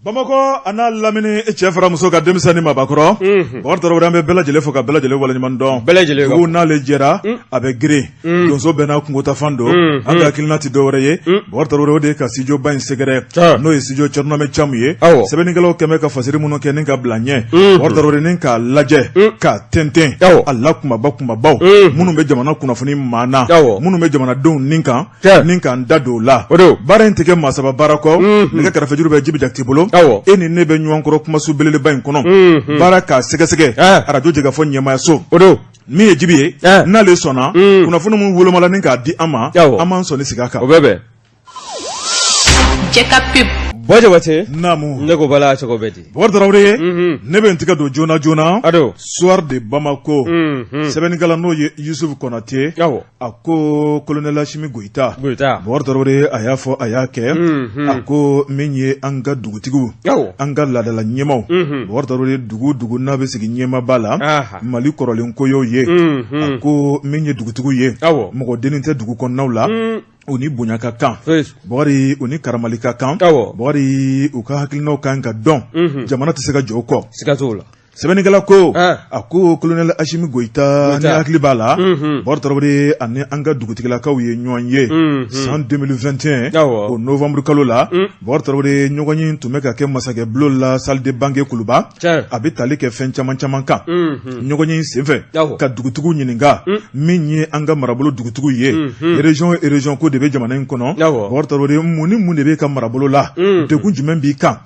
Bamakɔ a n'a lamini cɛ fara muso kan denmisɛn ni maabakɔrɔ, unhun, Bakari Tarawele an bɛ bɛɛ lajɛlen fo ka bɛɛ lajɛlen waleɲuman dɔn, bɛɛ lajɛlen dugu n'ale jɛra, un, a bɛ girin, un, donso bɛɛ n'a kungotafan don, unhun, an ka hakilina tɛ dɔwɛrɛ ye, un, Bakari Tarawele o de ye ka studio ba in sɛgɛrɛ, n'o ye studio Thierno Hamɛ Camu ye, awɔ, sɛbɛnnikɛlaw kɛmɛ ka fasiri minnu kɛ ni ka bila ɲɛ, unhun, Bakari Tarawele ni k'a lajɛ, un, k'a tɛntɛn, awɔ, a la kunbaba kunbabaw, unhun, minnu bɛ jamana kunnafoni maana, awɔ, minnu bɛ jamanadenw ni kan ni k'an da don o la baara in tɛ kɛ maa saba baara kɔ nɛgɛ karafejuru bɛ Jibi Jakite bolo e ni ne bɛ ɲɔgɔn kɔrɔ kumaso belebeleba in kɔnɔ baara k'a sɛgɛsɛgɛ arajo jɛkafɔ ɲɛmaayaso min ye Jibi ye n'ale sɔnna kunnafoni min wolomala ni k'a di an ma an b'an sɔnni sigi a kan o bɛ bɛn Buwa Jabate naamu ne ko bala cogo bɛ di Bakari Tarawele ne bɛ n tɛgɛ don joona joona Soir de Bamako sɛbɛnnikɛla n'o ye Yusufu Kɔnate a ko colonel Asimi Goyita Bakari Tarawele a y'a fɔ a y'a kɛ a ko min ye an ka dugutigiw an ka laadala ɲɛmaaw Bakari Tarawele dugu dugu n'a bɛ sigi ɲɛmaaba la Mali kɔrɔlen ko y'o ye a ko min ye dugutigiw ye mɔgɔ dennin tɛ dugu kɔnɔnaw la u ni bonya ka kan Bakari u ni karamali ka kan Bakari u ka hakilinaw kan ka dɔn jamana tɛ se ka jɔ o kɔ siga t'o la sɛbɛnnikɛla ko a ko colonel Asimi Goyita ni hakili b'a la Bakari Tarawele ani an ka dugutigilakaw ye ɲɔgɔn ye san 2021 o novembre kalo la Bakari Tarawele ɲɔgɔnye tun bɛ ka kɛ masakɛ bulon la salle de banquet Kuluba a bɛ tali kɛ fɛn caman caman kan ɲɔgɔnye in senfɛ ka dugutigiw ɲininka min ye an ka marabolo dugutigiw ye région région ko de bɛ jamana in kɔnɔ Bakari Tarawele mun ni mun de bɛ ka marabolo la degun jumɛn b'i kan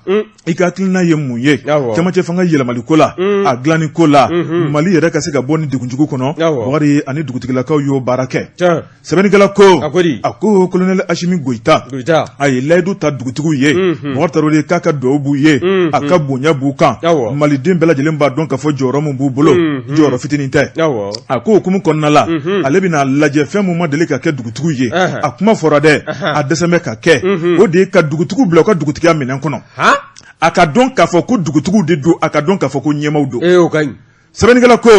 i ka hakilina ye mun ye cɛmancɛ fanga yɛlɛmali ko la a dilanni ko la Mali yɛrɛ ka se ka bɔ nin degun jugu kɔnɔ Bakari ani dugutigilakaw y'o baara kɛ sɛbɛnnikɛla ko a ko colonel Asimi Goyita a ye layidu ta dugutigiw ye Bakari Tarawele k'a ka dugawu b'u ye a ka bonya b'u kan maliden bɛɛ lajɛlen b'a dɔn k'a fɔ jɔyɔrɔ min b'u bolo jɔyɔrɔ fitinin tɛ a ko hukumu kɔnɔna la ale bɛna lajɛ fɛn min ma deli ka kɛ dugutigiw ye a kuma fɔra dɛ a dɛsɛ bɛ ka kɛ o de ye ka dugutigiw bila u ka dugutigiya minɛn kɔnɔ a ka dɔn k'a fɔ ko dugutigiw de don a ka dɔn k'a fɔ ko ɲɛmaaw don sɛbɛnnikɛla ko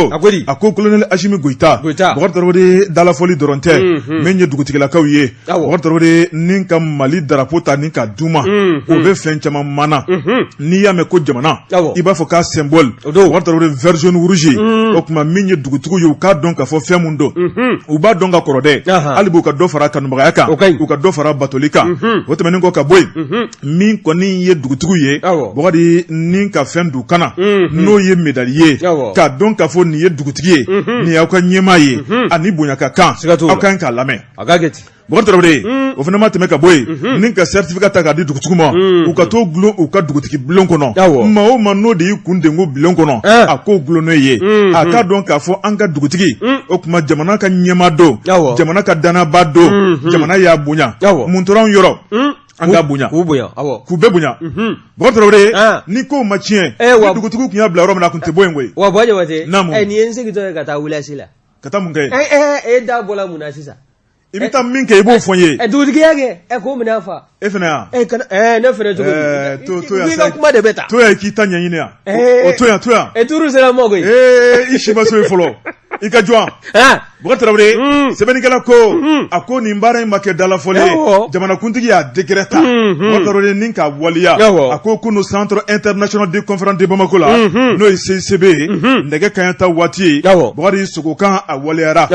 a ko colonel Asimi Goyita Bakari Tarawele dalafɔli dɔrɔn tɛ min ye dugutigilakaw ye Bakari Tarawele ni ka Mali darapo ta ni ka d'u ma o bɛ fɛn caman maana n'i y'a mɛn ko jamana i b'a fɔ k'a symbole Bakari Tarawele vert jaune rouge o tuma min ye dugutigiw ye u k'a dɔn k'a fɔ fɛn min don u b'a dɔn ka kɔrɔ dɛ hali b'u ka dɔ fara kanubagaya kan u ka dɔ fara batoli kan o tɛmɛnen kɔ ka bɔ yen min kɔni ye dugutigiw ye Bakari ni ka fɛn d'u kan na n'o ye médaille ye k'a dɔn k'a fɔ nin ye dugutigi ye nin y'aw ka ɲɛmaa ye ani bonya ka kan aw kan k'a lamɛn Bakari Tarawele o fana ma tɛmɛ ka bɔ yen ni ka certificat ta k'a di dugutigiw ma u ka t'o dulon u ka dugutigi bulon kɔnɔ maa o maa n'o de y'i kun dengun bulon kɔnɔ a k'o dulon n'o ye a k'a dɔn k'a fɔ an ka dugutigi o tuma jamana ka ɲɛmaa don jamana ka dannabaa don jamana y'a bonya mun tora anw yɔrɔ an k'a bonya k'u bonya k'u bɛɛ bonya Bakari Tarawele ni kow ma tiɲɛ ni dugutigiw tun y'a bila yɔrɔ min na a tun tɛ bɔ yen koyi wa Buwa Jabate nin ye n segintɔ ye ka taa village la ka taa mun kɛ e da bɔla mun na sisan i bɛ taa min kɛ i b'o fɔ n ye dugutigiya kɛ k'o minɛn fa e fana yan ne fana cogo to to yan i ka kuma de bɛ taa to yan k'i ta ɲɛɲini yan o to yan to yan turu sera ma koyi i si ma se yen fɔlɔ i ka jɔn Bakari Tarawele sɛbɛnnikɛla ko a ko nin baara in ma kɛ dalafɔli ye jamanakuntigi y'a décret ta Bakari Tarawele ni k'a waleya a ko kunun centre international de conférence de Bamako la n'o ye CICB ye nɛgɛ kanɲɛ 10 waati ye Bakari sogokan a waleyara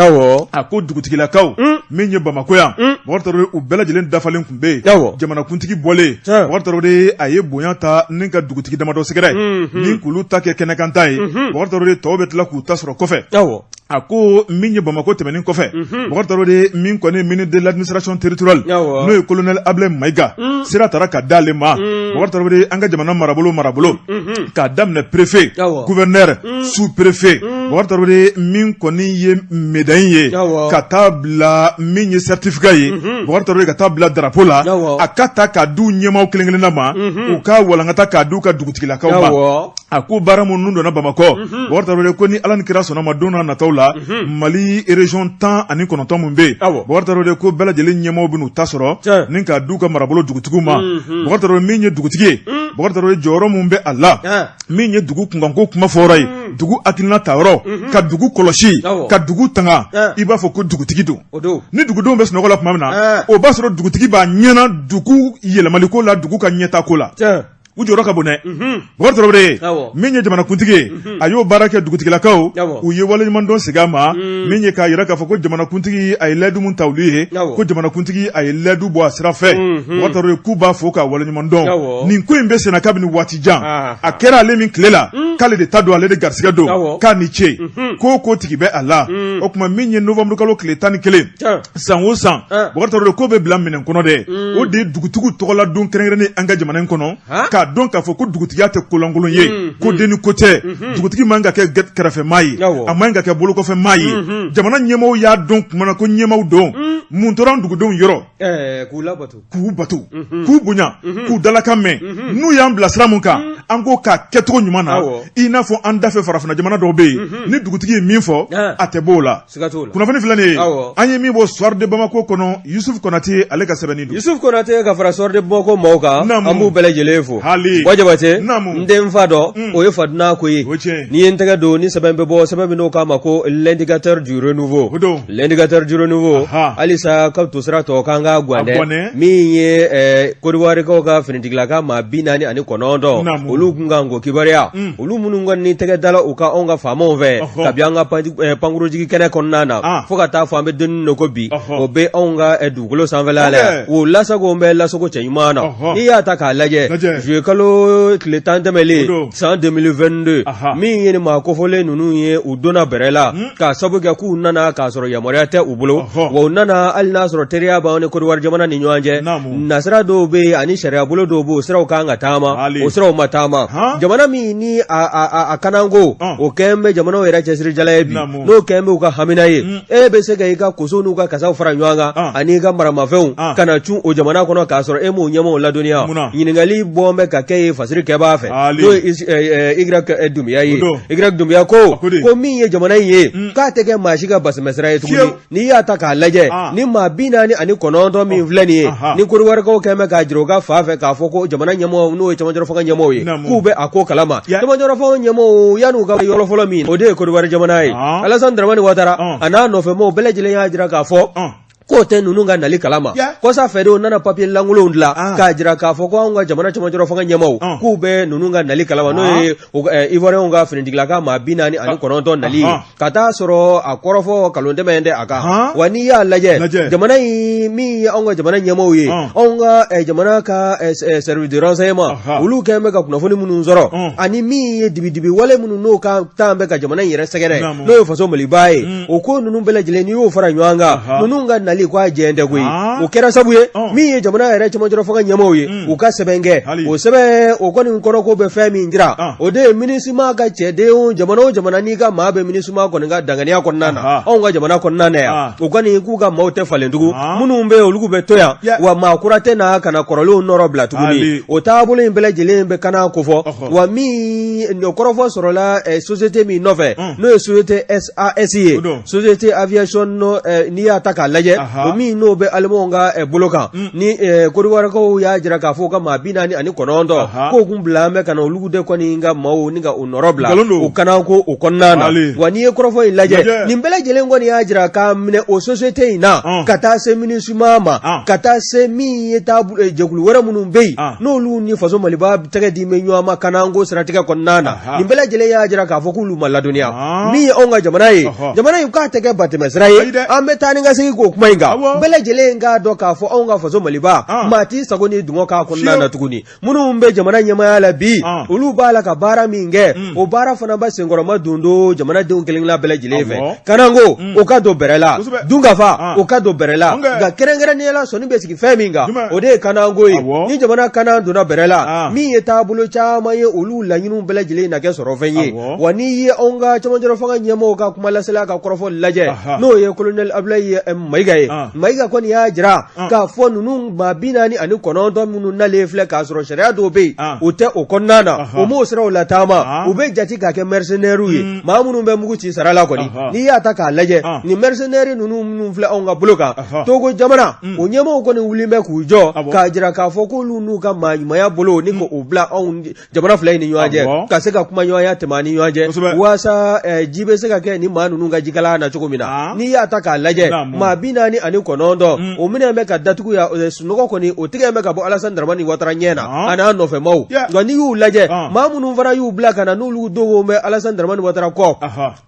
a ko dugutigilakaw min ye Bamakɔ yan Bakari Tarawele u bɛɛ lajɛlen dafalen tun bɛ yen jamanakuntigi bɔlen Bakari Tarawele a ye bonya ta ni ka dugutigi damadɔ sɛgɛrɛ ni k'olu ta kɛ kɛnɛkanta ye Bakari Tarawele tɔw bɛ tila k'u ta sɔrɔ kɔfɛ a ko min ye Bamakɔ tɛmɛnen kɔfɛ Bakari Tarawele min kɔni ministre de l'administration territoriale n'o ye colonel Ablaye Mayiga sira taara ka d'ale ma Bakari Tarawele an ka jamana marabolo marabolo k'a daminɛ préfet gouverneur sous préfet Bakari Tarawele min kɔni ye médaille ye ka taa bila min ye certificat ye Bakari Tarawele ka taa bila drapeau la a ka ta k'a d'u ɲɛmaaw kelen kelenna ma u ka walankata k'a d'u ka dugutigilakaw ma a ko baara minnu donna Bamakɔ Bakari Tarawele ko ni Ala ni kira sɔnna ma don n'a nataw la Mali région 19 min bɛ yen Bakari Tarawele ko bɛɛ lajɛlen ɲɛmaaw bɛn'u ta sɔrɔ ni k'a d'u ka marabolo dugutigiw ma Bakari Tarawele min ye dugutigi ye Bakari Tarawele jɔyɔrɔ min bɛ a la min ye dugu kunkanko kuma fɔyɔrɔ ye dugu hakilina tayɔrɔ ka dugu kɔlɔsi ka dugu tanga i b'a fɔ ko dugutigi don ni dugudenw bɛ sunɔgɔ la tuma min na o b'a sɔrɔ dugutigi b'a ɲɛna dugu yɛlɛmaliko la dugu ka ɲɛtaako la. U jɔyɔrɔ ka bon dɛ. Bubakari Tarawele, min ye jamanakuntigi ye, a y'o baara kɛ dugutigilakaw, u ye waleɲumandɔn segin a ma, min ye k'a jira k'a fɔ ko jamanakuntigi a ye layidu min ta olu ye, ko jamanakuntigi a ye layidu bɔ a sira fɛ. Bubakari Tarawele k'u b'a fo k'a waleɲumandɔn. Nin ko in bɛ senna kabini waati jan, a kɛra ale min tile la, k'ale de ta don, ale de garisɛgɛ don, k'a ni ce ko ko tigi bɛ a la. O tuma min ye novembre kalo tile 11, san o san, Bubakari Tarawele, k'o bɛ bila minɛn kɔnɔ dɛ, o de ye dugutigiw tɔgɔla don kɛrɛnkɛrɛnnen an ka jamana in kɔnɔ, k'a dɔn k'a fɔ ko dugutigiya tɛ kolankolon ye, ko denni ko tɛ. Dugutigi man ka kɛ kɛrɛfɛmaa ye, a man ka kɛ bolokɔfɛmaa ye. Jamana ɲɛmaaw y'a dɔn tuma na ko ɲɛmaaw don, mun tora dugudenw yɔrɔ? K'u labato, k'u bato, k'u bonya, k'u dalakan mɛn. N'u y'an bila sira mun kan, an k'o k'a kɛcogo ɲuman na. I n'a fɔ an dafɛ farafinna jamana dɔw bɛ yen, ni dugutigi ye min fɔ, a tɛ b'o la. Kunnafoni filɛ nin ye, an ye min bɔ Soir de Bamako kɔnɔ, Yusuf Konate ale ka sɛbɛnni don. Yusuf Konate ka fara Soir de Bamako maaw kan, an b'u bɛɛ lajɛlen fo. Buwa Jabate, n den fa dɔ, o ye faduna ko ye. N'i ye n tɛgɛ don ni sɛbɛn bɛ bɔ, sɛbɛn min n'o k'a ma ko L'indicateur du renouveau, L'indicateur du renouveau, halisa ka to sira tɔ k'an ka gan dɛ. Min ye Kodiwarikaw ka finitigilaka maa 49, olu kun kan ko kibaruya, olu minnu kɔni tɛgɛ dala u kan anw ka faamaw fɛ kabi an ka pankurujigi kɛnɛ kɔnɔna na fo ka taa fɔ an bɛ don in ko bi, o bɛ anw ka dugukolo sanfɛla la, o lasago bɛ lasago cɛ ɲuman na. N'i y'a ta k'a lajɛ, juillet kalo tile 10 tɛmɛlen san 2022, min ye nin maa kofɔlen ninnu ye, u donna bɛrɛ la k'a sabu kɛ k'u nana k'a sɔrɔ yamaruya tɛ u bolo, wa u nana hali n'a sɔrɔ teriya b'anw ni Kodiwari jamana ni ɲɔgɔn cɛ, nasira dɔw bɛ yen ani sariya bolo dɔw bɛ, o siraw kan ka taama, o siraw ma taama. Jamana min ni a kananko o kɛn bɛ jamanaw yɛrɛ cɛsirijala ye bi, n'o kɛn bɛ u ka hamina ye, e bɛ se ka i ka koso n'u ka kasaw fara ɲɔgɔn kan ani i ka maramafɛnw ka na cun o jamana kɔnɔ k'a sɔrɔ e m'o ɲɛmaaw ladɔnniya? Ɲininkali bɔn bɛ ka kɛ ye fasiri kɛbaa fɛ, n'o ye Y Dunbiya ye. Y Dunbiya ko ko min ye jamana in ye, k'a tɛ kɛ maa si ka basimɛsira ye tuguni. N'i y'a ta k'a lajɛ, ni maa 49 min filɛ nin ye, ni Kodiwarikaw kɛn bɛ k'a jira u ka fa fɛ k'a fɔ ko jamana ɲɛmɔgɔw, n'o ye cɛmancɛrɔ fanga ɲɛmɔgɔw ye, k'u bɛ a ko kalama. Cɛmancɛrɔ fanga ɲɛmɔgɔw, yan'u ka yɔrɔ fɔlɔ min, o de ye Kodiwari jamana ye. Alassane Dramane Ouattara a n'a nɔfɛmɔgɔw bɛɛ lajɛlen y'a jira k'a fɔ k'o tɛ ninnu ka nali kalama. Kɔsa fɛ de, u nana papiye lankolonw dilan k'a jira k'a fɔ ko anw ka jamana cɛmancɛrɔ fanga ɲɛmaaw k'u bɛ ninnu ka nali kalama, n'o ye Ivoiriyɛnw ka finitigilaka maa 49 nali ye, ka taa sɔrɔ a kɔrɔfɔ nkalon tɛmɛn tɛ a kan. Wa n'i y'a lajɛ, jamana in min ye anw ka jamana ɲɛmaaw ye, anw ka jamana ka service de renseignement, olu kɛn bɛ ka kunnafoni minnu sɔrɔ ani min ye dibidibi wale minnu n'o ka taa bɛ ka jamana in yɛrɛ sɛgɛrɛ, n'o ye faso Maliba ye, o ko ninnu bɛɛ lajɛlen, n'i y'o fara ɲɔgɔn kan, ninnu ka nali ko a jɛn tɛ koyi. O kɛra sabu ye min ye jamana yɛrɛ cɛmancɛrɔ fanga ɲɛmaaw ye, u ka sɛbɛn kɛ, o sɛbɛn o kɔni kɔnɔ ko bɛ fɛn min jira, o de ye MINUSMA ka cɛden, jamana o jamana n'i ka maa bɛ MINUSMA kɔni ka danganiya kɔnɔna na, anw ka jamana kɔnɔna na yan, o kɔni k'u ka maaw tɛ falen tugun, minnu bɛ yen olu bɛ to yan, wa maa kura tɛ na ka na kɔrɔlenw nɔrɔ bila tuguni. O taabolo in bɛɛ lajɛlen bɛ kana kofɔ. Wa min o kɔrɔfɔ sɔrɔla société min nɔfɛ, n'o ye société SAS ye, société aviation, n'i y'a ta k'a lajɛ, o min n'o bɛ alimanw ka bolo kan, ni Kodiwarikaw y'a jira k'a fɔ u ka maa 49 k'o kun bila an bɛ ka na olu de kɔni ka maaw ni ka u nɔrɔ bila u kana ko o kɔnɔna na. Wa n'i ye kɔrɔfɔ in lajɛ, nin bɛɛ lajɛlen kɔni y'a jira k'a minɛ o société in na ka taa se MINUSMA ma, ka taa se min ye taa jɛkulu wɛrɛ minnu bɛ yen, n'olu ni faso Maliba tɛgɛ di bɛ ɲɔgɔn ma kananko siratigɛ kɔnɔna na, nin bɛɛ lajɛlen y'a jira k'a fɔ k'olu ma ladɔnniya. Min ye anw ka jamana ye, jamana in k'a tɛ kɛ batɛmɛsira ye, an bɛ taa ni ka segin k'o kuma in kan. Bɛɛ lajɛlen k'a dɔn k'a fɔ anw ka faso Maliba, maa t'i sago ni dungɔ k'a kɔnɔna na tuguni. Minnu bɛ jamana ɲɛmaaya la bi, olu b'a la ka baara min kɛ, o baara fana ba senkɔrɔma don don jamanadenw kelenkelenna bɛɛ lajɛlen fɛ. Kananko o ka don bɛrɛ la, dunkafa o ka don bɛrɛ la, nka kɛrɛnkɛrɛnnenya la sɔnni bɛ sigi fɛn min kan, o de ye kananko ye. Ni jamana kana donna bɛrɛ la, min ye taabolo caman ye, olu laɲiniw bɛɛ lajɛlen na kɛ sɔrɔfɛn ye. Wa n'i ye anw ka cɛmancɛrɔ fanga ɲɛmɔgɔw ka kumalasela ka kɔrɔfɔ lajɛ, n'o ye colonel Abdoulaye Mayiga ye, Mayiga kɔni y'a jira k'a fɔ ninnu maa 49 minnu nalen filɛ k'a sɔrɔ sariya dɔw bɛ yen o tɛ o kɔnɔna na, o m'o siraw lataama, u bɛ jate k'a kɛ mercenaires ye, maa minnu bɛ mugu ci sara la kɔni. N'i y'a ta k'a lajɛ, nin mercenaires ninnu minnu filɛ anw ka bolo kan, Togo jamana o ɲɛmɔgɔw kɔni wulilen bɛ k'u jɔ k'a jira k'a fɔ k'olu n'u ka maa ɲumanya bolo ni k'o bila anw jamana fila in ni ɲɔgɔn cɛ, ka se ka kumaɲɔgɔnya tɛmɛ an ni ɲɔgɔn cɛ, waasa ji bɛ se ka kɛ ni maa ninnu ka jikalan na cogo min na. N'i y'a ta k'a lajɛ, maa 40 49, o minɛn bɛ ka datugu yan, sunɔgɔ kɔni o tigɛ bɛ ka bɔ Alasani Daramani Watara ɲɛ na a n'a nɔfɛmaw. Nka n'i y'u lajɛ, maa minnu fana y'u bila ka na, n'olu dogo bɛ Alasani Daramani Watara kɔ,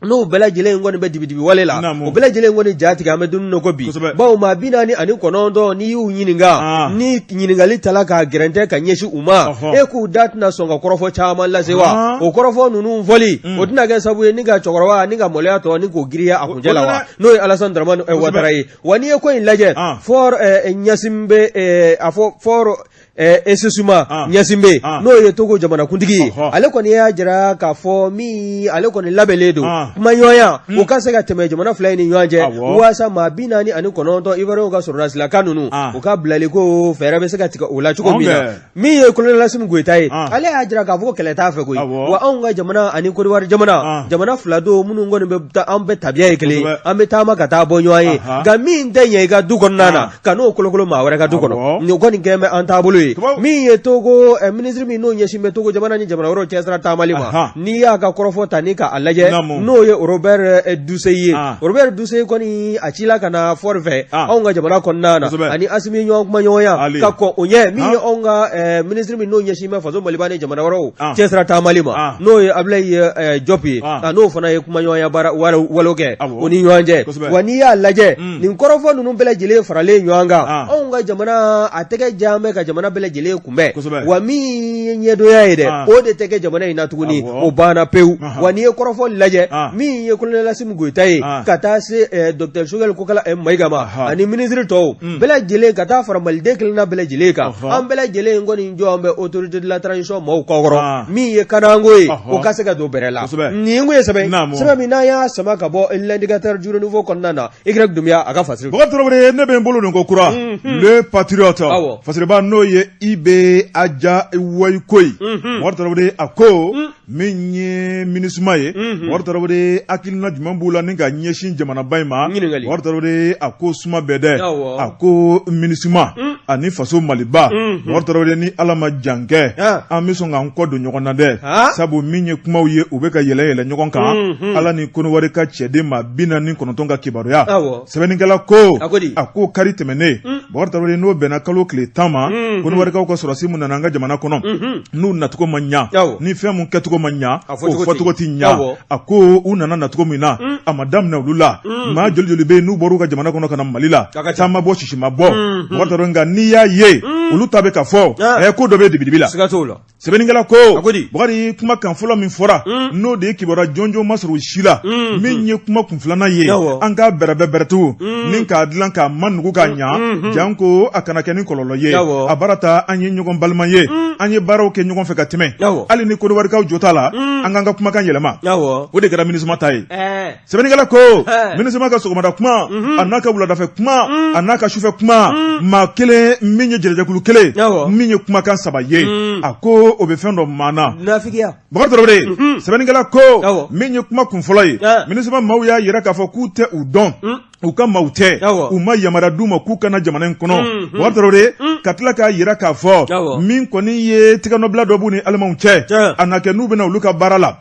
n'o bɛɛ lajɛlen kɔni bɛ dibidibi wale la, o bɛɛ lajɛlen kɔni ja tigɛ. An bɛ don min ko bi, bawo maa 49, n'i y'u ɲininka, ni ɲininkali tala k'a gɛrɛntɛ ka ɲɛsin u ma, e k'u da tɛna sɔn ka kɔrɔfɔ caman lase wa? O kɔrɔfɔ ninnu fɔli, o tɛna kɛ sababu ye ni ka cɛkɔrɔba ni ka maloya tɔ ni k'o giriya a kuncɛ la wa? N'o ye Alasani Daramani Watara ye. Wa n'i ye ko in lajɛ, Faure Gnassingbé, a fɔ Faure Essozimna Gnassingbé, n'o ye Togo jamanakuntigi ye, ale kɔni y'a jira k'a fɔ min ale kɔni labɛnnen don kumaɲɔgɔnya o ka se ka tɛmɛ jamana fila in ni ɲɔgɔn cɛ, waasa maa 49 Ivoiriyɛnw ka sɔrɔdasilaka ninnu, u ka bilali ko fɛɛrɛ bɛ se ka tigɛ o la cogo min na. Min ye colonel Asimi Goyita ye, ale y'a jira k'a fɔ ko kɛlɛ t'a fɛ koyi. Wa anw ka jamana ani Côte d'Ivoire jamana, jamana fila don minnu kɔni bɛ an bɛɛ tabiya ye kelen, an bɛ taama ka taa bɔ ɲɔgɔn ye. Nka min tɛ ɲɛ i ka du kɔnɔna na, ka n'o kolokolo maa wɛrɛ ka du kɔnɔ, nin kɔni kɛlen bɛ an taabolo ye. Min ye Togo minisiri min n'o ɲɛsin bɛ Togo jamana ni jamana wɛrɛw cɛsira taamali ma, n'i y'a ka kɔrɔfɔ ta ni k'a lajɛ, n'o ye Robert Dussey ye, Robert Dussey kɔni a cila ka na Faure fɛ anw ka jamana kɔnɔna na, ani Asimi ɲɔgɔn kumaɲɔgɔnya ka kɔn o ɲɛ. Min ye anw ka minisiri min n'o ɲɛsin bɛ faso Maliba ni jamana wɛrɛw cɛsira taamali ma, n'o ye Abdoulaye Diop ye, a n'o fana ye kumaɲɔgɔnya baara wale kɛ o ni ɲɔgɔn cɛ. Wa n'i y'a lajɛ, nin kɔrɔfɔ ninnu bɛɛ lajɛlen faralen ɲɔgɔn kan, anw ka jamana a tɛgɛ jan bɛ ka jamana bɛɛ lajɛlen kunbɛn. Wa min ye ɲɛdonya ye dɛ, o de tɛ kɛ jamana in na tuguni, o banna pewu. Wa n'i ye kɔrɔfɔ lajɛ, min ye colonel Asimi Goyita ye, ka taa se docteur Choguel Kokala Mayiga ma ani minisiri tɔw bɛɛ lajɛlen, ka taa fara maliden kelenna bɛɛ lajɛlen kan, an bɛɛ lajɛlen kɔni jɔ an bɛ autorité de la transition maaw kɔkɔrɔ. Min ye kananko ye, o ka se ka don bɛrɛ la. Nin kun ye sɛbɛn sɛbɛn min n'an y'a sama ka bɔ L'Indicateur du Renouveau kɔnɔna na. Y Doumbia a ka fasiri. Bɔkari Tarawele, ne bɛ n bolo don ko kura Le Patriote fasiriba, n'o ye IB Aja Wayikoyi. Bɔkari Tarawele, a ko min ye MINUSMA ye, Bɔkari Tarawele, hakilina jumɛn b'u la ni ka ɲɛsin jamanaba in ma? Bɔkari Tarawele, a ko suma bɛɛ dɛ, a ko MINUSMA ani faso Maliba, Bɔkari Tarawele, ni Ala ma jan kɛ, an bɛ sɔn k'an kɔ don ɲɔgɔn na dɛ, sabu min ye kumaw ye, u bɛ ka yɛlɛ yɛlɛ ɲɔgɔn kan. Ala ni Kɔnɔwari ka cɛden maa 49 ka kibaruya, sɛbɛnnikɛla ko, a ko kari tɛmɛnen, Bɔkari Tarawele, n'o bɛnna kalo tile 10 ma, Kɔnɔwarikaw ka sɔrɔdasi min nana an ka jamana kɔnɔ, n'u nacogo ma ɲa, ni fɛn min kɛcogo ma ɲa, o fɔcogo tɛ ɲa. A ko u nana nacogo min na, a ma daminɛ olu la. Maa joli joli bɛ yen n'u bɔra u ka jamana kɔnɔ ka na Mali la, ta ma bɔ, sisi ma bɔ. Bɔkari Tarawele, nka n'i y'a ye olu ta bɛ ka fɔ, ko dɔ bɛ dibidibi la. Sɛbɛnnikɛla ko, Bɔkari, kuma kan fɔlɔ min fɔra, n'o de ye kibaruya jɔnjɔn ma sɔrɔ u si la. Min ye kuma kun filanan ye, an k'a bɛrɛbɛ bɛrɛtu ni k'a dilan k'a ma nugu k'a ɲa, janko a kana kɛ ni kɔlɔlɔ ye. A baara ta, an ye ɲɔgɔn balima ye, an ye baaraw kɛ ɲɔgɔn fɛ ka tɛmɛ. Hali ni Kɔnɔwarikaw jo t'a la, an k'an ka kumakan yɛlɛma. O de kɛra MINUSMA ta ye. Sɛbɛnnikɛla ko MINUSMA ka sɔgɔmada kuma, a n'a ka wuladafɛ kuma, a n'a ka sufɛ kuma, maa kelen min ye jɛrɛjɛkulu kelen min ye kumakan saba ye, a ko o bɛ fɛn dɔ maana. Bɔkari Tarawele, sɛbɛnnikɛla ko min ye kuma kun fɔlɔ ye, MINUSMA maaw y'a jira k'a fɔ k'u tɛ u dɔn, u ka maaw tɛ, u ma yamaruya d'u ma k'u ka na jamana in kɔnɔ. Bɔkari Tarawele, ka tila k'a jira k'a fɔ min kɔni ye tigɛnɔbila dɔ b'u ni Alimanw cɛ, a na kɛ n'u bɛna olu ka baara la,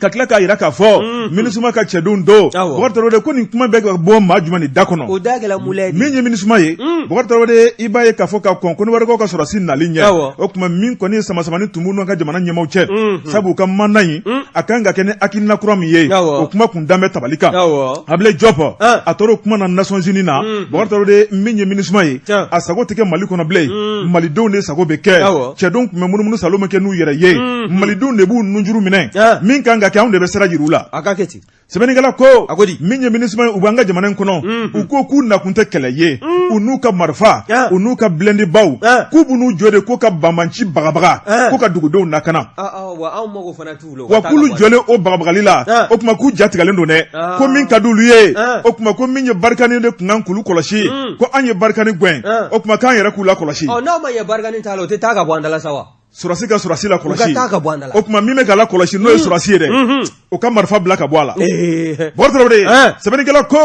ka tila k'a jira k'a fɔ MINUSMA ka cɛdenw don. Bɔkari Tarawele, ko nin kuma bɛ ka bɔ maa jumɛn de da kɔnɔ? Min ye MINUSMA ye, Bɔkari Tarawele, i b'a ye k'a fɔ ka kɔn Kɔnɔwarikaw ka sɔrɔdasi nali ɲɛ, o tuma min kɔni ye samasamani tun b'u n'u ka jamana ɲɛmaaw cɛ, sabu u ka mandat in a kan ka kɛ ni hakilina kura min ye, o kuma kun dan bɛ tabali kan. Abdoulaye Diop, a taara o kuma na Nations Unies na. Bɔkari Tarawele, min ye MINUSMA ye, a sago tɛ kɛ Mali kɔnɔ bilen, malidenw de sago bɛ kɛ. Cɛdenw tun bɛ munumunu salo min kɛ n'u yɛrɛ ye, malidenw de b'u nunjuru minɛ. Min kan ka kɛ, anw de bɛ sira jira u la. Sɛbɛnnikɛla ko min ye MINUSMA ye, u b'an ka jamana in kɔnɔ, u ko k'u nakun tɛ kɛlɛ ye, u n'u ka marifa, u n'u ka blindébaw, k'u b'u jɔ de ko ka banbanci bagabaga, ko ka dugudenw lakana. Wa k'olu jɔlen o bagabagali la, o tuma k'u jatigɛlen don dɛ, ko min ka di olu ye, o tuma ko min ye Barkhane de tun kan k'olu kɔlɔsi, ko an ye Barkhane gɛn, o tuma k'an yɛrɛ k'u lakɔlɔsi. N'aw ma ɲɛ Barkhane t'a la, o tɛ taa ka bɔ an da la sa wa? Sɔrɔdasi ka sɔrɔdasi lakɔlɔsi, o tuma min bɛ k'a lakɔlɔsi, n'o ye sɔrɔdasi ye dɛ. O ka marifa bila ka bɔ a la. Bɔkari Tarawele, sɛbɛnnikɛla ko,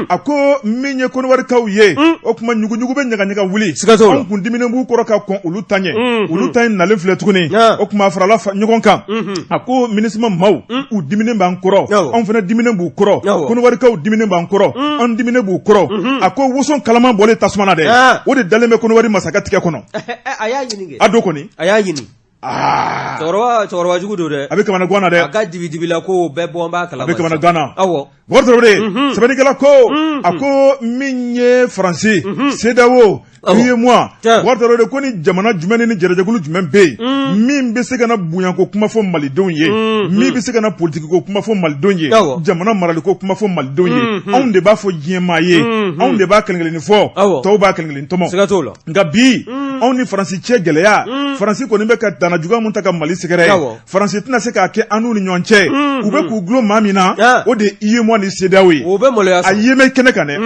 a ko min ye Kɔnɔwarikaw ye, o tuma ɲuguɲugu bɛ ɲagaɲaga wuli. Siga t'o la. Anw kun diminen b'u kɔrɔ ka kɔn olu ta ɲɛ, olu ta in nalen filɛ tuguni. O tuma farala ɲɔgɔn kan, a ko MINUSMA maaw, u diminen b'an kɔrɔ, anw fana diminen b'u kɔrɔ. Kɔnɔwarikaw diminen b'an kɔrɔ, an diminen b'u kɔrɔ. A ko woson kalaman bɔlen tasuma na dɛ, o de dalen bɛ Kɔnɔwari masakɛ tigɛ kɔnɔ. A y'a ɲini kɛ. A don kɔni. A y'a ɲini. Aa cɛkɔrɔba, cɛkɔrɔba jugu don dɛ. A bɛ kamana gan na dɛ. A ka dibidibila ko bɛɛ bɔ b'a kalama. A bɛ kamana gan na. Awɔ. Bɔkari Tarawele, sɛbɛnnikɛla ko, a ko min ye Faransi, CEDEAO, UEMOA, Bɔkari Tarawele, ko ni jamana jumɛn ni jɛrɛjɛkulu jumɛn bɛ yen min bɛ se ka na bonyako kuma fɔ malidenw ye, min bɛ se ka na politikiko kuma fɔ malidenw ye, jamana maraliko kuma fɔ malidenw ye, anw de b'a fɔ diɲɛmaa ye, anw de b'a kelen kelen fɔ, tɔw b'a kelen kelen tɔmɔ. Siga t'o la. Nka bi anw ni Faransi cɛ gɛlɛya, Faransi kɔni bɛ ka danna juguya min ta ka Mali sɛgɛrɛ, Faransi tɛna se k'a kɛ an n'u ni ɲɔgɔn cɛ. U bɛ k'u dulon maa min na, o de ye UEMOA ni CEDEAO ye. O bɛ maloya. A ye mɛn kɛnɛ kan dɛ.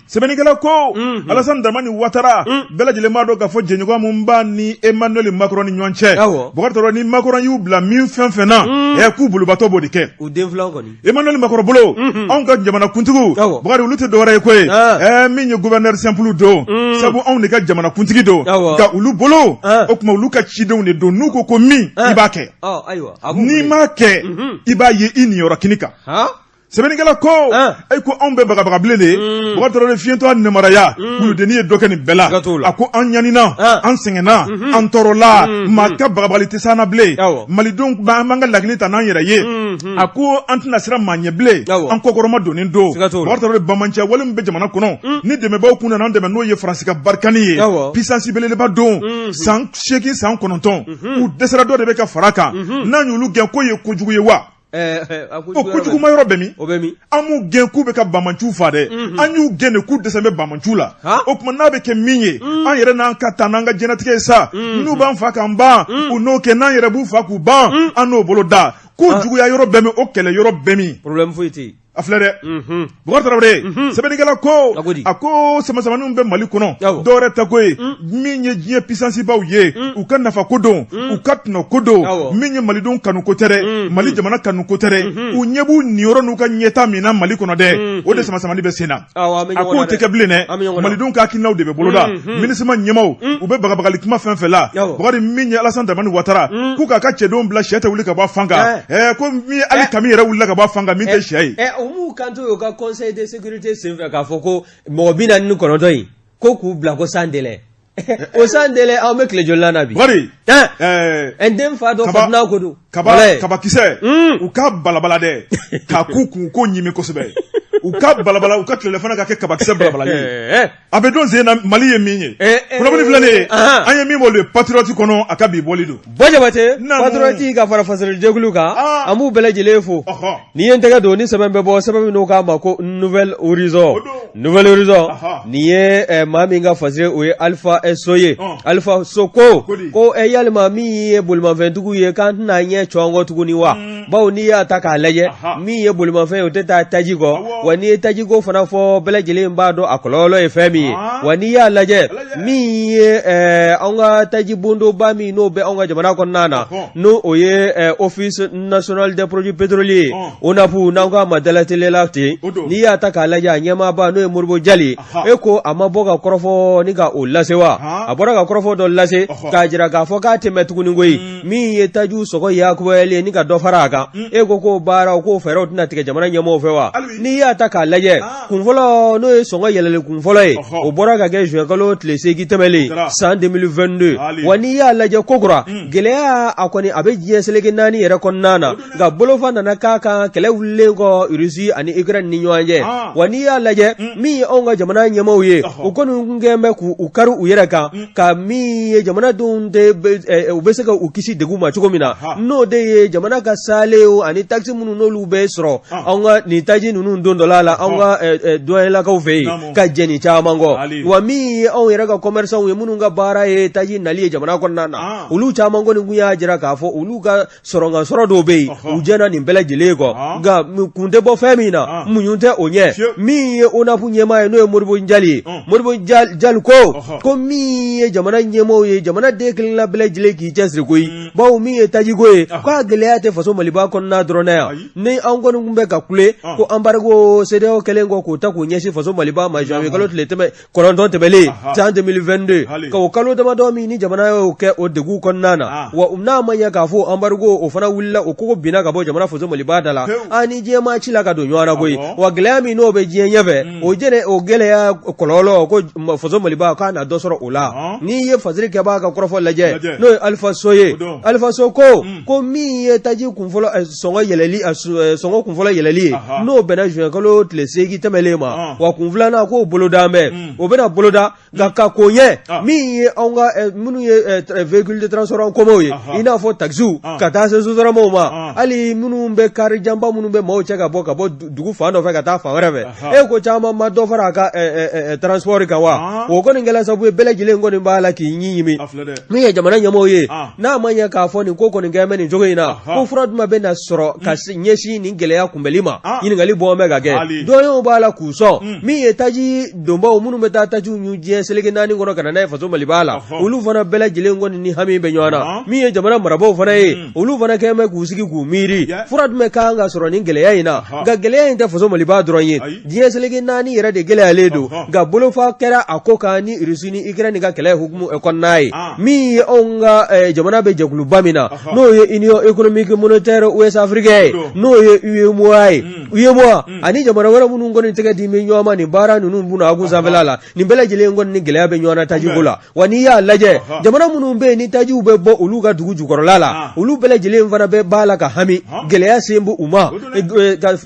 Sɛbɛnnikɛla ko, Alasani Daramani Watara, bɛɛ lajɛlen b'a dɔn k'a fɔ jɛɲɔgɔn min b'a ni Emmanuel Macron ni ɲɔgɔn cɛ. Bɔkari Tarawele, ni Macron y'u bila min fɛn fɛn na, k'u bolibatɔ b'o de kɛ. U den filan kɔni. Emmanuel Macron bolo, anw ka jamanakuntigi, Bukari, olu tɛ dɔwɛrɛ ye koyi, min ye gouverneur simple don, sabu anw de ka jamanakuntigi don, nka olu bolo, o tuma olu ka cidenw de don. N'u ko ko min, i b'a kɛ, n'i m'a kɛ, i b'a ye i niyɔrɔ kini kan. Sɛbɛnnikɛla ko, e ko anw bɛ bagabaga bilen de. Bukari Tarawele, fiyentɔ namaraya, wuludennin ye dɔ kɛ nin bɛɛ la. A ko an ɲanina, an sɛgɛnna, an tɔɔrɔla, maa ka bagabagali tɛ s'an na bilen. Malidenw, an b'an ka laginɛ ta n'an yɛrɛ ye. A ko an tɛna siran maa ɲɛ bilen, an kɔkɔrɔma donnen don. Bukari Tarawele, banbaanciya wale min bɛ jamana kɔnɔ, ni dɛmɛbaaw kun nana an dɛmɛ, n'o ye Faransi ka Barkhane ye, puissance belebeleba don, san 8, san 9, u dɛsɛra, dɔ de bɛ ka fara kan. N'an y'olu gɛn, k'o ye kojugu ye wa? O kojuguma yɔrɔ bɛ min? O bɛ min? An m'u gɛn k'u bɛ ka banbaanciw faa dɛ, an y'u gɛn de k'u dɛsɛ bɛ banbaanciw la. O tuma n'a bɛ kɛ min ye, an yɛrɛ n'an ka taa n'an ka diɲɛlatigɛ ye sa. N'u b'an faa k'an ban, u n'o kɛ. N'an yɛrɛ b'u faa k'u ban, an n'o bolo da. K'o juguya yɔrɔ bɛ min? O kɛlɛ yɔrɔ bɛ min? Problème foyi tɛ yen. A filɛ dɛ, Bukari Tarawele, sɛbɛnnikɛla ko, a ko samasamaniw bɛ Mali kɔnɔ, dɔwɛrɛ tɛ ko ye, min ye diɲɛ puissance baw ye, u ka nafa ko don, u ka tɔnɔ ko don. Min ye malidenw kanu ko tɛ dɛ, Mali jamana kanu ko tɛ dɛ. U ɲɛ b'u niyɔrɔ n'u ka ɲɛta min na Mali kɔnɔ dɛ, o de samasamani bɛ sen na. A k'o tɛ kɛ bilen dɛ, malidenw ka hakilinaw de bɛ boloda. MINUSMA ɲɛmaaw, u bɛ bagabagali kuma fɛn fɛn la, Bukari, min ye Alassane Dramane Ouattara, k'u k'a ka cɛdenw bila, sɛ tɛ wuli ka bɔ a fan kan. Ko min hali kami yɛrɛ wulila ka bɔ a fan kan, min tɛ sɛ ye. U m'u kanto u ka conseil de sécurité senfɛ k'a fɔ ko mɔgɔ 49 in, ko k'u bila ko sans délai. O sans délai, anw bɛ tile joli la bi? Bukari, n den fa dɔ fa ko don. Kabakisɛ, u ka balabala dɛ, k'a k'u kun ko ɲimi kosɛbɛ. U ka balabala, u ka tilelafana ka kɛ kabakisɛ balabala ye. A bɛ don sen na Mali ye min ye, kunnafoni filɛ nin ye, an ye min bɔ Le Patriote kɔnɔ, a ka bi bɔli don. Bɔ Jabate, Patriote ka fara fasolijɛkulu kan, an b'u bɛɛ lajɛlen fo. N'i ye n tɛgɛ don ni sɛbɛn bɛ bɔ, sɛbɛn min n'u k'a ma ko Nouvel Horizon, Nouvel Horizon, nin ye maa min ka fasiri, o ye Alpha So ye. Alpha So ko ko yalima min ye bolimafɛntigiw ye, k'an tɛna ɲɛ cɔngɔ tuguni wa? Bawo n'i y'a ta k'a lajɛ, min ye bolimafɛn ye, o tɛ taa taji kɔ wa. N'i ye tajiko fana fɔ, bɛɛ lajɛlen b'a dɔn a kɔlɔlɔ ye fɛn min ye wa. N'i y'a lajɛ, min ye an ka taji bondonba min n'o bɛ anw ka jamana kɔnɔna na, n'o o ye Office national des produits pétroliers, ONAP, n'an k'a ma dalateliya ten, n'i y'a ta k'a lajɛ, a ɲɛmaaba n'o ye Modibo Jali, e ko a ma bɔ ka kɔrɔfɔ ni ka o lase wa? A bɔra ka kɔrɔfɔ dɔ lase k'a jira k'a fɔ k'a tɛ mɛn tuguni koyi. Min ye tajiw sɔngɔ yakubayali ye ni ka dɔ fara a kan, e ko k'o baaraw, k'o fɛɛrɛw tɛna tigɛ jamana ɲɛmɔgɔw fɛ wa? N'i y'a ta k'a lajɛ, kun fɔlɔ, n'o ye sɔngɔ yɛlɛli kun fɔlɔ ye, o bɔra ka kɛ juin kalo tile 8 tɛmɛlen san 2022 wa. N'i y'a lajɛ kokura, gɛlɛya a kɔni a bɛ diɲɛ seleke naani yɛrɛ kɔnɔna na, nka bolofa nana k'a kan kɛlɛ wulilen kɔ Russie ani Ukraine ni ɲɔgɔn cɛ wa. N'i y'a lajɛ, min ye anw ka jamana ɲɛmaaw ye, u kɔni kun kɛlen bɛ k'u kari u yɛrɛ kan, ka min ye jamanadenw tɛ u bɛ se ka u kisi degun ma cogo min na, n'o de ye jamana ka salew ani taxe minnu n'olu bɛ sɔrɔ anw ka nin taji ninnu don dɔ la anw ka duwanyelakaw fɛ yen, ka jɛn nin caman kɔ wa. Min ye anw yɛrɛ ka commerçants ye, minnu ka baara ye taji nali ye jamana kɔnɔna na, olu caman kɔni kun y'a jira k'a fɔ olu ka sɔrɔkan sɔrɔ dɔw bɛ yen, u jɛnna nin bɛɛ lajɛlen kɔ, nka kun tɛ bɔ fɛn min na, muɲu tɛ o ɲɛ. Min ye ONAP ɲɛmaa ye, n'o ye Modibo Jali ye, Modibo Jali ko min ye jamana ɲɛmaaw ye, jamana den kelenna bɛɛ lajɛlen k'i cɛsiri koyi, bawo min ye tajiko ye, k'a gɛlɛya tɛ faso Maliba Maliba kɔnɔna dɔrɔn na yan ni an kɔni tun bɛ ka kule ko embargo CEDEAO kɛlen kɔ k'o ta k'o ɲɛsin faso Maliba ma janvier kalo tile tɛmɛ 9 tɛmɛlen san 2022 ka o kalo damadɔ min ni jamana y'o kɛ o degun kɔnɔna na wa n'a ma ɲɛ k'a fɔ embargo o fana wulila o kogo binna ka bɔ jamana faso Maliba da la an ni diɲɛ maa ci la ka don ɲɔgɔn na koyi wa gɛlɛya min n'o bɛ diɲɛ ɲɛfɛ o jɛnɛ o gɛlɛya kɔlɔlɔ ko faso Maliba k'a na dɔ sɔrɔ o la n'i ye fasiri kɛbaa ka kɔrɔfɔ lajɛ n'o ye Alifa So ye Alifa So ko ko min ye taji kunfɔlɔ sɔngɔ yɛlɛli sɔngɔ kunfɔlɔ yɛlɛli ye n'o bɛnna juin kalo tile 8 tɛmɛlen ma wa kun filanan k'o boloda bɛ o bɛna boloda nka ka ko ɲɛ min ye anw ka minnu ye véhicule de transport en commun ye i n'a fɔ taxiw ka taa se sotaramaw ma hali minnu bɛ kari janba minnu bɛ maaw cɛ ka bɔ ka bɔ dugu fan dɔ fɛ ka taa fan wɛrɛ fɛ e ko caman ma dɔ fara a ka transport kan wa o kɔni kɛla sababu ye bɛɛ lajɛlen kɔni b'a la k'i ɲi ɲimi min ye jamana ɲɛmɔgɔw ye n'a ma ɲɛ k'a fɔ nin ko kɔni kɛ bɛ nin cogo in na ko fura jumɛn bɛ na sɔrɔ ka ɲɛsin nin gɛlɛya kunbɛli ma ɲininkali bɔ bɛ ka kɛ dɔnniw b'a la k'u sɔn min ye taji donbaw minnu bɛ taa tajiw ɲun diɲɛ seleke naani kɔnɔ ka na n'a ye faso Maliba la olu fana bɛɛ lajɛlen kɔni ni hami bɛ ɲɔgɔn na min ye jamana marabaaw fana ye olu fana kɛlen bɛ k'u sigi k'u miiri fura jumɛn ka kan ka sɔrɔ nin gɛlɛya in na nka gɛlɛya in tɛ faso Maliba dɔrɔn ye diɲɛ seleke naani yɛrɛ de gɛlɛyalen don nka bolofa kɛra a ko kan ni Russie ni Ukraine ka kɛlɛ hukumu kɔnɔna ye min ye anw ka jamana bɛ jɛkuluba min na n'o ye Union économique monétaire ouest africaine ye n'o ye UEMOA ye UEMOA ani jamana wɛrɛ minnu kɔni tɛgɛ di bɛ ɲɔgɔn ma nin baara ninnu buna a kun sanfɛla la nin bɛɛ lajɛlen kɔni ni gɛlɛya bɛ ɲɔgɔn na tajiko la wa n'i y'a lajɛ jamana minnu bɛ yen ni tajiw bɛ bɔ olu ka dugu jukɔrɔla la olu bɛɛ lajɛlen fana bɛ b'a la ka hami gɛlɛya sen bɛ u ma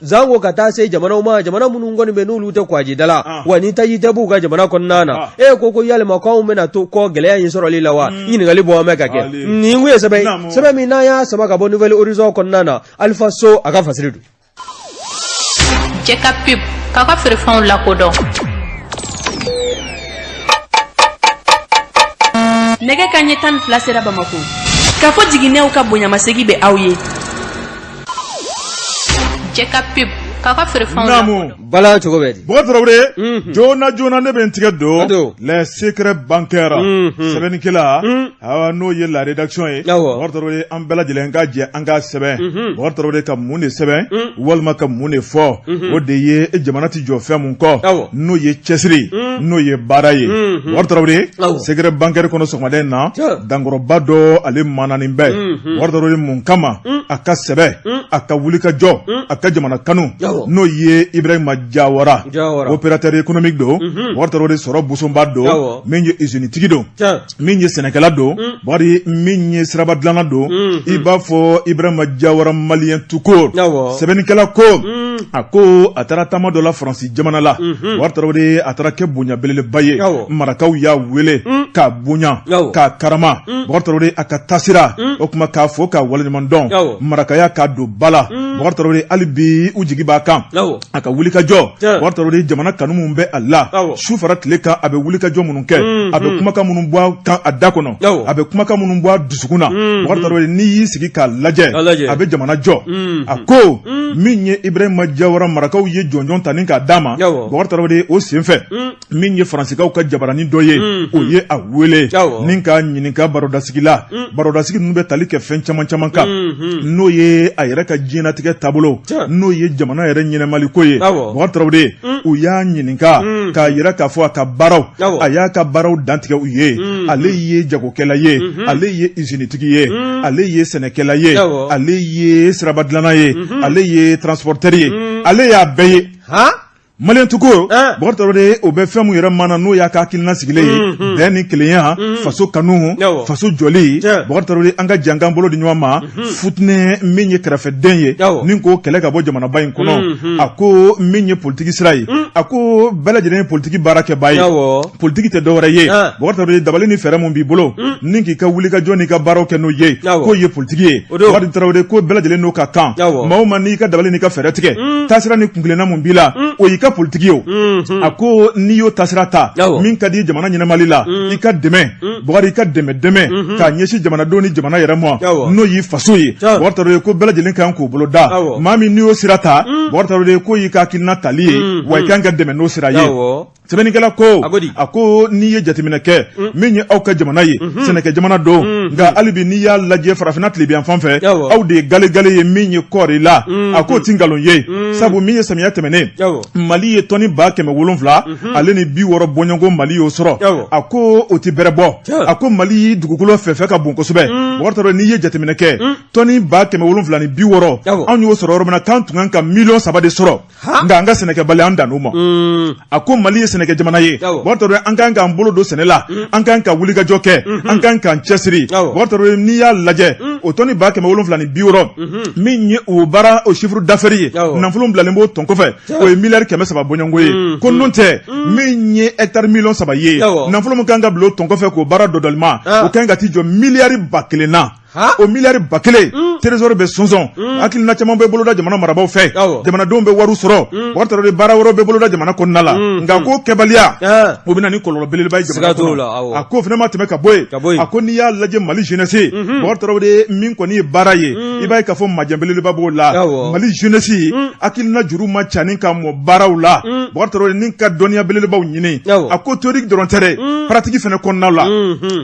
zanko ka taa se jamanaw ma jamana minnu kɔni bɛ n'olu tɛ kɔgɔjida la wa ni taji tɛ b'u ka jamana kɔnɔna na e ko ko yalima k'anw bɛna to kɔ gɛlɛya in sɔrɔli la wa ɲininkali bɔ bɛ ka kɛ nin kun ye sɛbɛn sɛbɛn min n'an y'a sama ka bɔ Nouvel Horizon kɔnɔna na Alifa So a ka fasiri don Cɛ ka pub k'aw ka feerefɛnw lakodɔn. Nɛgɛ kanɲɛ 12 sera Bamakɔ. K'a fɔ jiginɛw ka bonyamasegin bɛ aw ye. Cɛ ka pub k'aw ka feerefɛnw lakodɔn. Bala cogo bɛ di? Bɔkari Tarawele, joona joona ne bɛ n tigɛ don les secrets bancaires sɛbɛnnikɛla awa n'o ye la rédaction ye, Bɔkari Tarawele an bɛɛ lajɛlen ka jɛ an k'a sɛbɛn, Bɔkari Tarawele ka mun de sɛbɛn walima ka mun de fɔ, o de ye jamana tɛ jɔ fɛn mun kɔ, n'o ye cɛsiri, n'o ye baara ye, Bɔkari Tarawele secret bancaire kɔnɔ sɔgɔmada in na, dankɔrɔba dɔ ale mananin bɛ, Bɔkari Tarawele mun kama a ka sɛbɛ, a ka wulikajɔ, a ka jamana kanu, n'o ye Ibrahima Jawara, opérateur économique don, Bɔkari Tarawele sɔrɔ bosonba don, min ye usinitigi don, min ye sɛnɛkɛla don, Bɔkari min ye siraba dilanna don, i b'a fɔ Ibrahima Jawara malien tout court. Sɛbɛnnikɛla ko a ko a taara taama dɔ la Faransi jamana la, Bɔkari Tarawele a taara kɛ bonya belebeleba ye, marakaw y'a wele k'a bonya k'a karama, Bɔkari Tarawele a ka taasira o tuma k'a fo k'a waleɲuman dɔn, marakaya k'a don ba la, Bɔkari Tarawele hali bi u jigi b'a kan a ka wulikajɔ, Bɔkari Tarawele jamana kanu minnu bɛ a la su fara tile kan, a bɛ wulikajɔ minnu kɛ, a bɛ kumakan minnu bɔ a kan a da kɔnɔ, a bɛ kumakan minnu bɔ a dusukun na, Bɔkari Tarawele n'i y'i sigi k'a lajɛ a bɛ jamana jɔ. A ko min ye Ibrahima Jawara marakaw ye jɔnjɔn ta ni k'a d'a ma, Bɔkari Tarawele o senfɛ min ye faransikaw ka jabaranin dɔ ye, o ye a wele ni k'a ɲininka barodasigi la. Barodasigi ninnu bɛ tali kɛ fɛn caman caman kan, n'o ye a yɛrɛ ka diɲɛnatigɛ taabolo, n'o ye jamana yɛrɛ ɲɛnamaliko ye. Bɔkari Tarawele u y'a ɲininka k'a yira k'a fɔ a ka baaraw, a y'a ka baaraw dantigɛ u ye. Ale ye jagokɛla ye, ale ye usinitigi ye, ale ye sɛnɛkɛla ye, ale ye sirabadilanna ye, ale ye transporteur ye, ale y'a bɛɛ ye. Malien tout court, Bɔkari Tarawele o bɛ fɛn min yɛrɛ mana n'o y'a ka hakilina sigilen ye, bɛn ni kelenya, faso kanu, faso jɔli. Bɔkari Tarawele an ka jɛ an k'an bolo di ɲɔgɔn ma, futinɛ min ye kɛrɛfɛden ye ni k'o kɛlɛ ka bɔ jamanaba in kɔnɔ. A ko min ye politiki sira ye, a ko bɛɛ lajɛlen ye politiki baarakɛbaa ye, politiki tɛ dɔwɛrɛ ye, Bɔkari Tarawele dabali ni fɛɛrɛ mun b'i bolo ni k'i ka wulikajɔ n'i ka baaraw kɛ n'o ye, k'o ye politiki ye. Bɔkari Tarawele ko bɛɛ lajɛlen n'o ka kan, maa o maa n'i ka dabali n'i ka fɛɛrɛ tigɛ, taasira ni kuntilenna mun b'i la, o y'i ka politiki ye. O a ko n'i y'o taasira ta min ka di jamana ɲɛnamali la, i ka dɛmɛ, Bɔkari i ka dɛmɛ dɛmɛ k'a ɲɛsin jamanadenw ni jamana yɛrɛ ma, n'o y'i faso ye. Bɔkari Tarawele ko bɛɛ lajɛlen kan k'o bolo da, maa min n'i y'o sira ta, Bɔkari Tarawele, ko y'i ka hakilina tali ye, wa i kan ka dɛmɛ n'o sira ye. Sɛbɛnnikɛla ko, a ko n'i ye jateminɛ kɛ, min ye aw ka jamana ye, sɛnɛkɛ jamana don, nka hali bi n'i y'a lajɛ farafinna tilebin fan fɛ, aw de ye galegale ye min ye kɔɔri la. A k'o ti nkalon ye, sabu min ye samiya tɛmɛnen, Mali ye tɔni 700 ale ni 60 bɔɲɔgɔnko, Mali y'o sɔrɔ. A ko o tɛ bɛrɛ bɔ. A ko Mali dugukolo fɛfɛ ka bon kosɛbɛ. Bɔkari Tarawele, n'i ye jateminɛ kɛ, tɔni 760, anw y'o sɔrɔ yɔrɔ min na, k'an tun kan ka miliyɔn 3 de sɔrɔ, nka an ka sɛnɛkɛbaliya, an dann'o ma. A ko Mali ye sɛnɛkɛ jamana ye. Bɔkari Tarawele, an kan k'an bolo don sɛnɛ la, an kan ka wulikajɔ kɛ, an kan k'an cɛsiri. Bɔkari Tarawele, n'i y'a lajɛ, o tɔni 760 min ye o baara, o chiffre d'affaires ye, nafolo bilalen b'o tɔn kɔfɛ, o ye miliyari 300 bɔɲɔgɔnko ye. Ko n'o tɛ, min ye hectare miliyɔn 3 ye, nafolo min kan ka bila o tɔn kɔfɛ k'o baara dɔdɔlima, o kan ka t'i jɔ miliyari 1000 na. O miliyari 1000, trésor bɛ sɔnsɔn, hakilina caman bɛ boloda jamana marabaaw fɛ, jamanadenw bɛ wari sɔrɔ. Bɔkari Tarawele, baara wɛrɛw bɛ boloda jamana kɔnɔna la, nka ko kɛbaliya, o bɛ na ni kɔlɔlɔ belebeleba ye jamana kɔnɔ. A ko fana ma tɛmɛ ka bɔ yen. A ko n'i y'a lajɛ Mali jeunesse, Bɔkari Tarawele, min kɔni ye baara ye, i b'a ye k'a fɔ majɛ belebeleba b'o la. Mali jeunesse hakilina juru ma ca ni ka mɔ baaraw la. Bɔkari Tarawele, ni ka dɔnniya belebelebaw ɲini, a ko théorique dɔrɔn tɛ dɛ, pratique fana kɔnɔna la.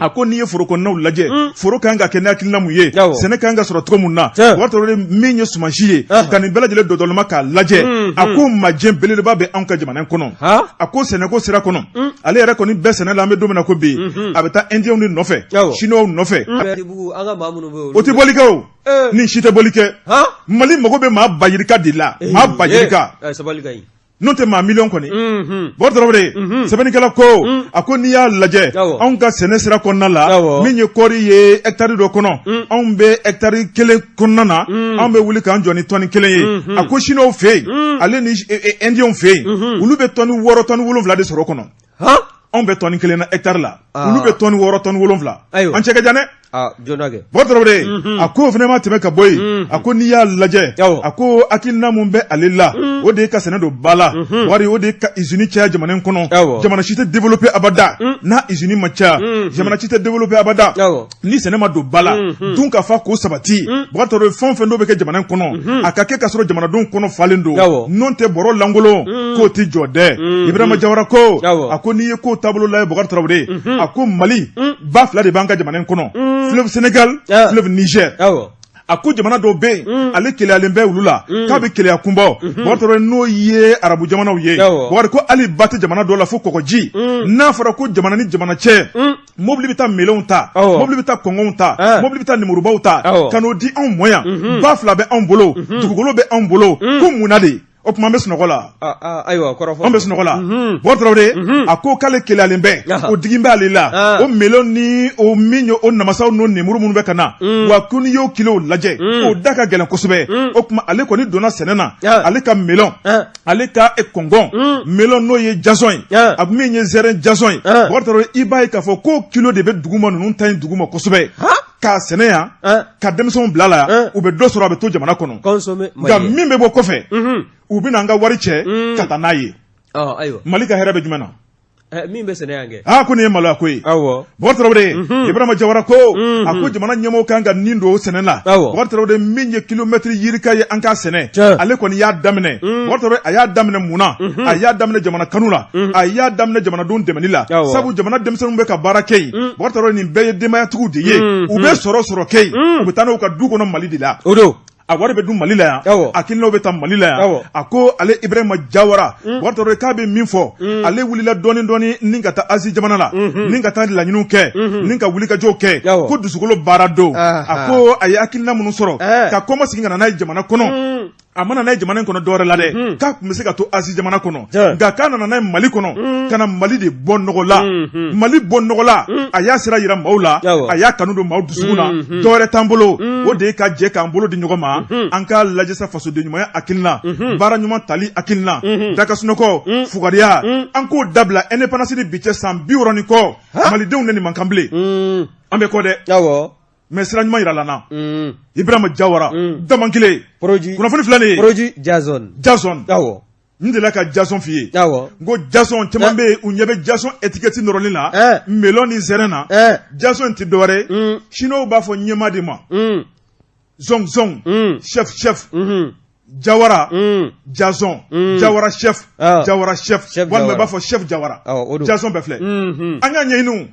A ko n'i ye foro kɔnɔnaw lajɛ, foro kan ka kɛ ni hakilina mun ye, sɛnɛ kan ka sɔrɔ cogo mun na, Bɔkari Tarawele, min ye sumansi ye, ka nin bɛɛ lajɛlen dɔdɔlima k'a lajɛ, a ko majɛ belebeleba bɛ anw ka jamana in kɔnɔ. A ko sɛnɛko sira kɔnɔ, ale yɛrɛ kɔni bɛɛ sɛnɛ la. An bɛ don min na ko bi, a bɛ taa Indiens de nɔfɛ, Chinois nɔfɛ. O tɛ bɔli kɛ, o nin si tɛ bɔli kɛ. Mali mago bɛ maa ba yirika de la, maa ba yirika, n'o tɛ maa miliyɔn kɔni. Bɔkari Tarawele, sɛbɛnnikɛla ko, a ko n'i y'a lajɛ anw ka sɛnɛ sira kɔnɔna la, min ye kɔɔri ye, hectare dɔ kɔnɔ, anw bɛ hectare kelen kɔnɔna na, anw bɛ wuli k'an jɔ ni tɔni kelen ye. A ko Chinois fɛ yen, ale ni Indiens fɛ yen, olu bɛ tɔni 6, tɔni 7 de sɔrɔ o kɔnɔ. Anw bɛ tɔni kelen na hectare la, olu bɛ tɔni 6, tɔni 7. An cɛ ka jan dɛ. Bɔkari Tarawele, a ko fana ma tɛmɛ ka bɔ yen. A ko n'i y'a lajɛ, a ko hakilina mun bɛ ale la, o de ye ka sɛnɛ don ba la, wari o de ye ka usine caya jamana in kɔnɔ. Jamana si tɛ développer abada n'a usine ma caya. Jamana si tɛ développer abada ni sɛnɛ ma don ba la. Dun ka fa k'o sabati, Bɔkari Tarawele, fɛn o fɛn dɔ bɛ kɛ jamana in kɔnɔ, a ka kɛ ka sɔrɔ jamanadenw kɔnɔ falen don. N'o tɛ, bɔrɔ lankolon k'o tɛ jɔ dɛ. Ibrahima Jawara ko, a ko n'i ye ko taabolo lajɛ, Bɔkari Tarawele, a ko Mali ba fila de b'an ka jamana in kɔnɔ, fleuve Sénégal, fleuve Niger. A ko jamana dɔw bɛ yen, ale keleyalen bɛ olu la, k'a bɛ keleya kunbɔ, Bɔkari Tarawele, n'o ye arabu jamanaw ye. Bɔkari ko hali ba tɛ jamana dɔw la fo kɔgɔji. N'a fɔra ko jamana ni jamana cɛ, mobili bɛ taa melonw ta, mobili bɛ taa kɔngɔw ta, mobili bɛ taa nemurubaw ta ka n'o di anw mɔ yan. Ba fila bɛ anw bolo, dugukolo bɛ anw bolo, ko mun na de? O tuma an bɛ sunɔgɔ la. Ayiwa, kɔrɔfɔ. An bɛ sunɔgɔ la. Bɔkari Tarawele, a ko k'ale keleyalen bɛ, o digi b'ale la, o melon ni o min ye, o namasaw n'o nemuru minnu bɛ ka na, wa ko n'i y'o kilow lajɛ, o da ka gɛlɛn kosɛbɛ. O tuma ale kɔni donna sɛnɛ na, ale ka melon, ale ka kɔngɔn melon, n'o ye jason ye, a min ye zɛrɛn jason ye, Bɔkari Tarawele, i b'a ye k'a fɔ ko kilo de bɛ duguma, ninnu ta in duguma kosɛbɛ, k'a sɛnɛ yan, ka denmisɛnw bila la yan, u bɛ dɔ sɔrɔ, a bɛ to jamana kɔnɔ. Nka min bɛ bɔ kɔfɛ, u bɛna an ka wari cɛ ka taa n'a ye. Mali ka hɛrɛ bɛ jumɛn na? Min bɛ sɛnɛ yan kɛ. Aa, ko nin ye maloya ko ye. Bɔkari Tarawele, Ibrahima Jawara ko, a ko jamana ɲɛmɔgɔw kan ka nin don sɛnɛ la. Bɔkari Tarawele, min ye kilomɛtiri yirika ye an k'a sɛnɛ, ale kɔni y'a daminɛ. Bɔkari Tarawele, a y'a daminɛ mun na? A y'a daminɛ jamana kanu la, a y'a daminɛ jamanadenw dɛmɛni la, sabu jamana denmisɛnninw bɛ ka baara kɛ yen. Bɔkari Tarawele, nin bɛɛ ye denbayatigiw de ye, u bɛ sɔrɔ kɛ yen, u bɛ taa n'u ka du kɔnɔ Mali de la. O don. A wari bɛ dun Mali la yan, a hakilinaw bɛ ta Mali la yan. A ko ale Ibrahima Jawara, Bɔkari Tarawele, k'a bɛ min fɔ, ale wulila dɔɔni dɔɔni ni ka taa Azi jamana la, ni ka taa laɲiniw kɛ, ni ka wulikajɔw kɛ, ko dusukolo baara don. A ko a ye hakilina minnu sɔrɔ ka kɔmasegin ka na n'a ye jamana kɔnɔ, a ma na n'a ye jamana in kɔnɔ dɔwɛrɛ la dɛ, k'a tun bɛ se ka to Azi jamana kɔnɔ, nka k'a nana n'a ye Mali kɔnɔ, ka na Mali de bɔ nɔgɔ la. Mali bɔ nɔgɔ la, a y'a sira yira maaw la, a y'a kanu don maaw dusukun na. Dɔwɛrɛ t'an bolo, o de ye ka jɛ k'an bolo di ɲɔgɔn ma, an k'a lajɛ sa, fasoden ɲumanya hakilina, baara ɲuman tali hakilina, dakasunɔgɔ, fugariya, an k'o dabila. Indépendance ni bi cɛ, san 60 ni kɔ, malidenw ne nin man kan bilen. An bɛ kɔ dɛ, mais sira ɲuman yirala na. Ibrahima Jawara, damankelen kunnafoni filɛ nin ye. Produit Jason. Jason. N delila ka jason f'i ye. N ko jason caman bɛ yen, u ɲɛ bɛ jason étiquette nɔrɔlen na melon ni zɛrɛn na. Jason tɛ dɔwɛrɛ ye, chinois b'a fɔ ɲɛma de ma, zong zong, chef chef. Jawara Jason Jawara chef Jawara chef walima i b'a fɔ chef Jawara Jason bɛɛ filɛ an y'a ɲɛɲini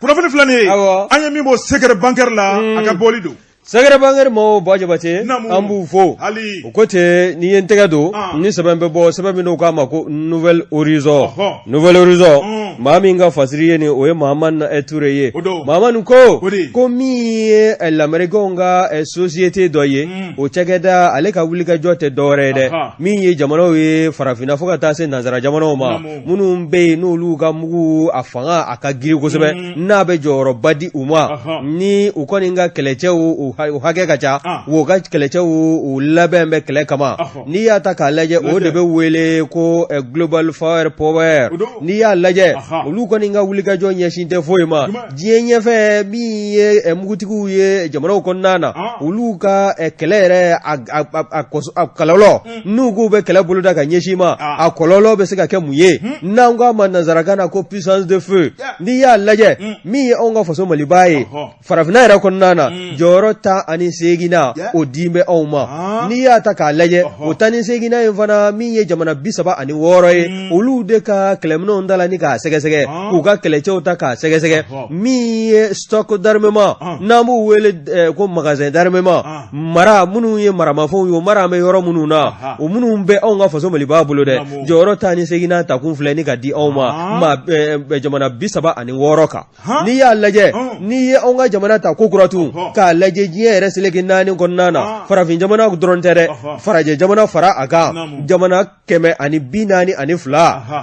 kunnafoni filɛ nin ye an ye min bɔ secret bancaire la a ka bɔli don Secret bancaire maaw Buwa Jabate an b'u fo u ko ten n'i ye n tɛgɛ don ni sɛbɛn bɛ bɔ sɛbɛn min n'u k'a ma ko Nouvel Horizon Nouvel Horizon maa min ka fasiri ye nin o ye Mahamani Ture ye Mahamani ko ko min ye lamɛrikɛnw ka société dɔ ye o cakɛda ale ka wulikajɔ tɛ dɔwɛrɛ ye dɛ min ye jamanaw ye farafinna fo ka taa se nansara jamanaw ma minnu bɛ yen n'olu ka mugu a fanga a ka girin kosɛbɛ n'a bɛ jɔyɔrɔba di u ma ni u kɔni ka kɛlɛcɛw u hakɛ ka ca u ka kɛlɛcɛw u labɛn bɛ kɛlɛ kama n'i y'a ta k'a lajɛ o de bɛ wele ko global fire power n'i y'a lajɛ olu kɔni ka wulikajɔ ɲɛsin tɛ foyi ma diɲɛ ɲɛfɛ min ye mugutigiw ye jamanaw kɔnɔna na olu ka kɛlɛ yɛrɛ a kɔlɔlɔ n'u k'u bɛ kɛlɛ boloda ka ɲɛsin ma a kɔlɔlɔ bɛ se ka kɛ mun ye n'an k'a ma nansarakan na ko puissance de feu n'i y'a lajɛ min ye anw ka faso maliba ye farafinna yɛrɛ kɔnɔna na jɔyɔrɔ 18nan o di bɛ anw ma ah. n'i y'a ta k'a lajɛ o 18nan in fana min ye jamana 36 ye hmm. olu de ka kɛlɛminɛnw ta la ni k'a sɛgɛsɛgɛ ah. k'u ka kɛlɛcɛw ta k'a sɛgɛsɛgɛ min ye stock d'armement ah. n'an b'u wele eh, ko magasin d'armement mara minnu ye maramafɛnw ye o mara an bɛ yɔrɔ minnu na o minnu bɛ anw ka faso maliba bolo dɛ jɔyɔrɔ 18nan takun filɛ ni ka di anw ma eh, jamana 36 kan n'i y'a lajɛ n'i ye anw ka jamana ta ko kura tun k'a lajɛ diɲɛ yɛrɛ seleke naani kɔnɔna na farafin jamana dɔrɔn tɛ dɛ farajɛ jamana fara a kan jamana 142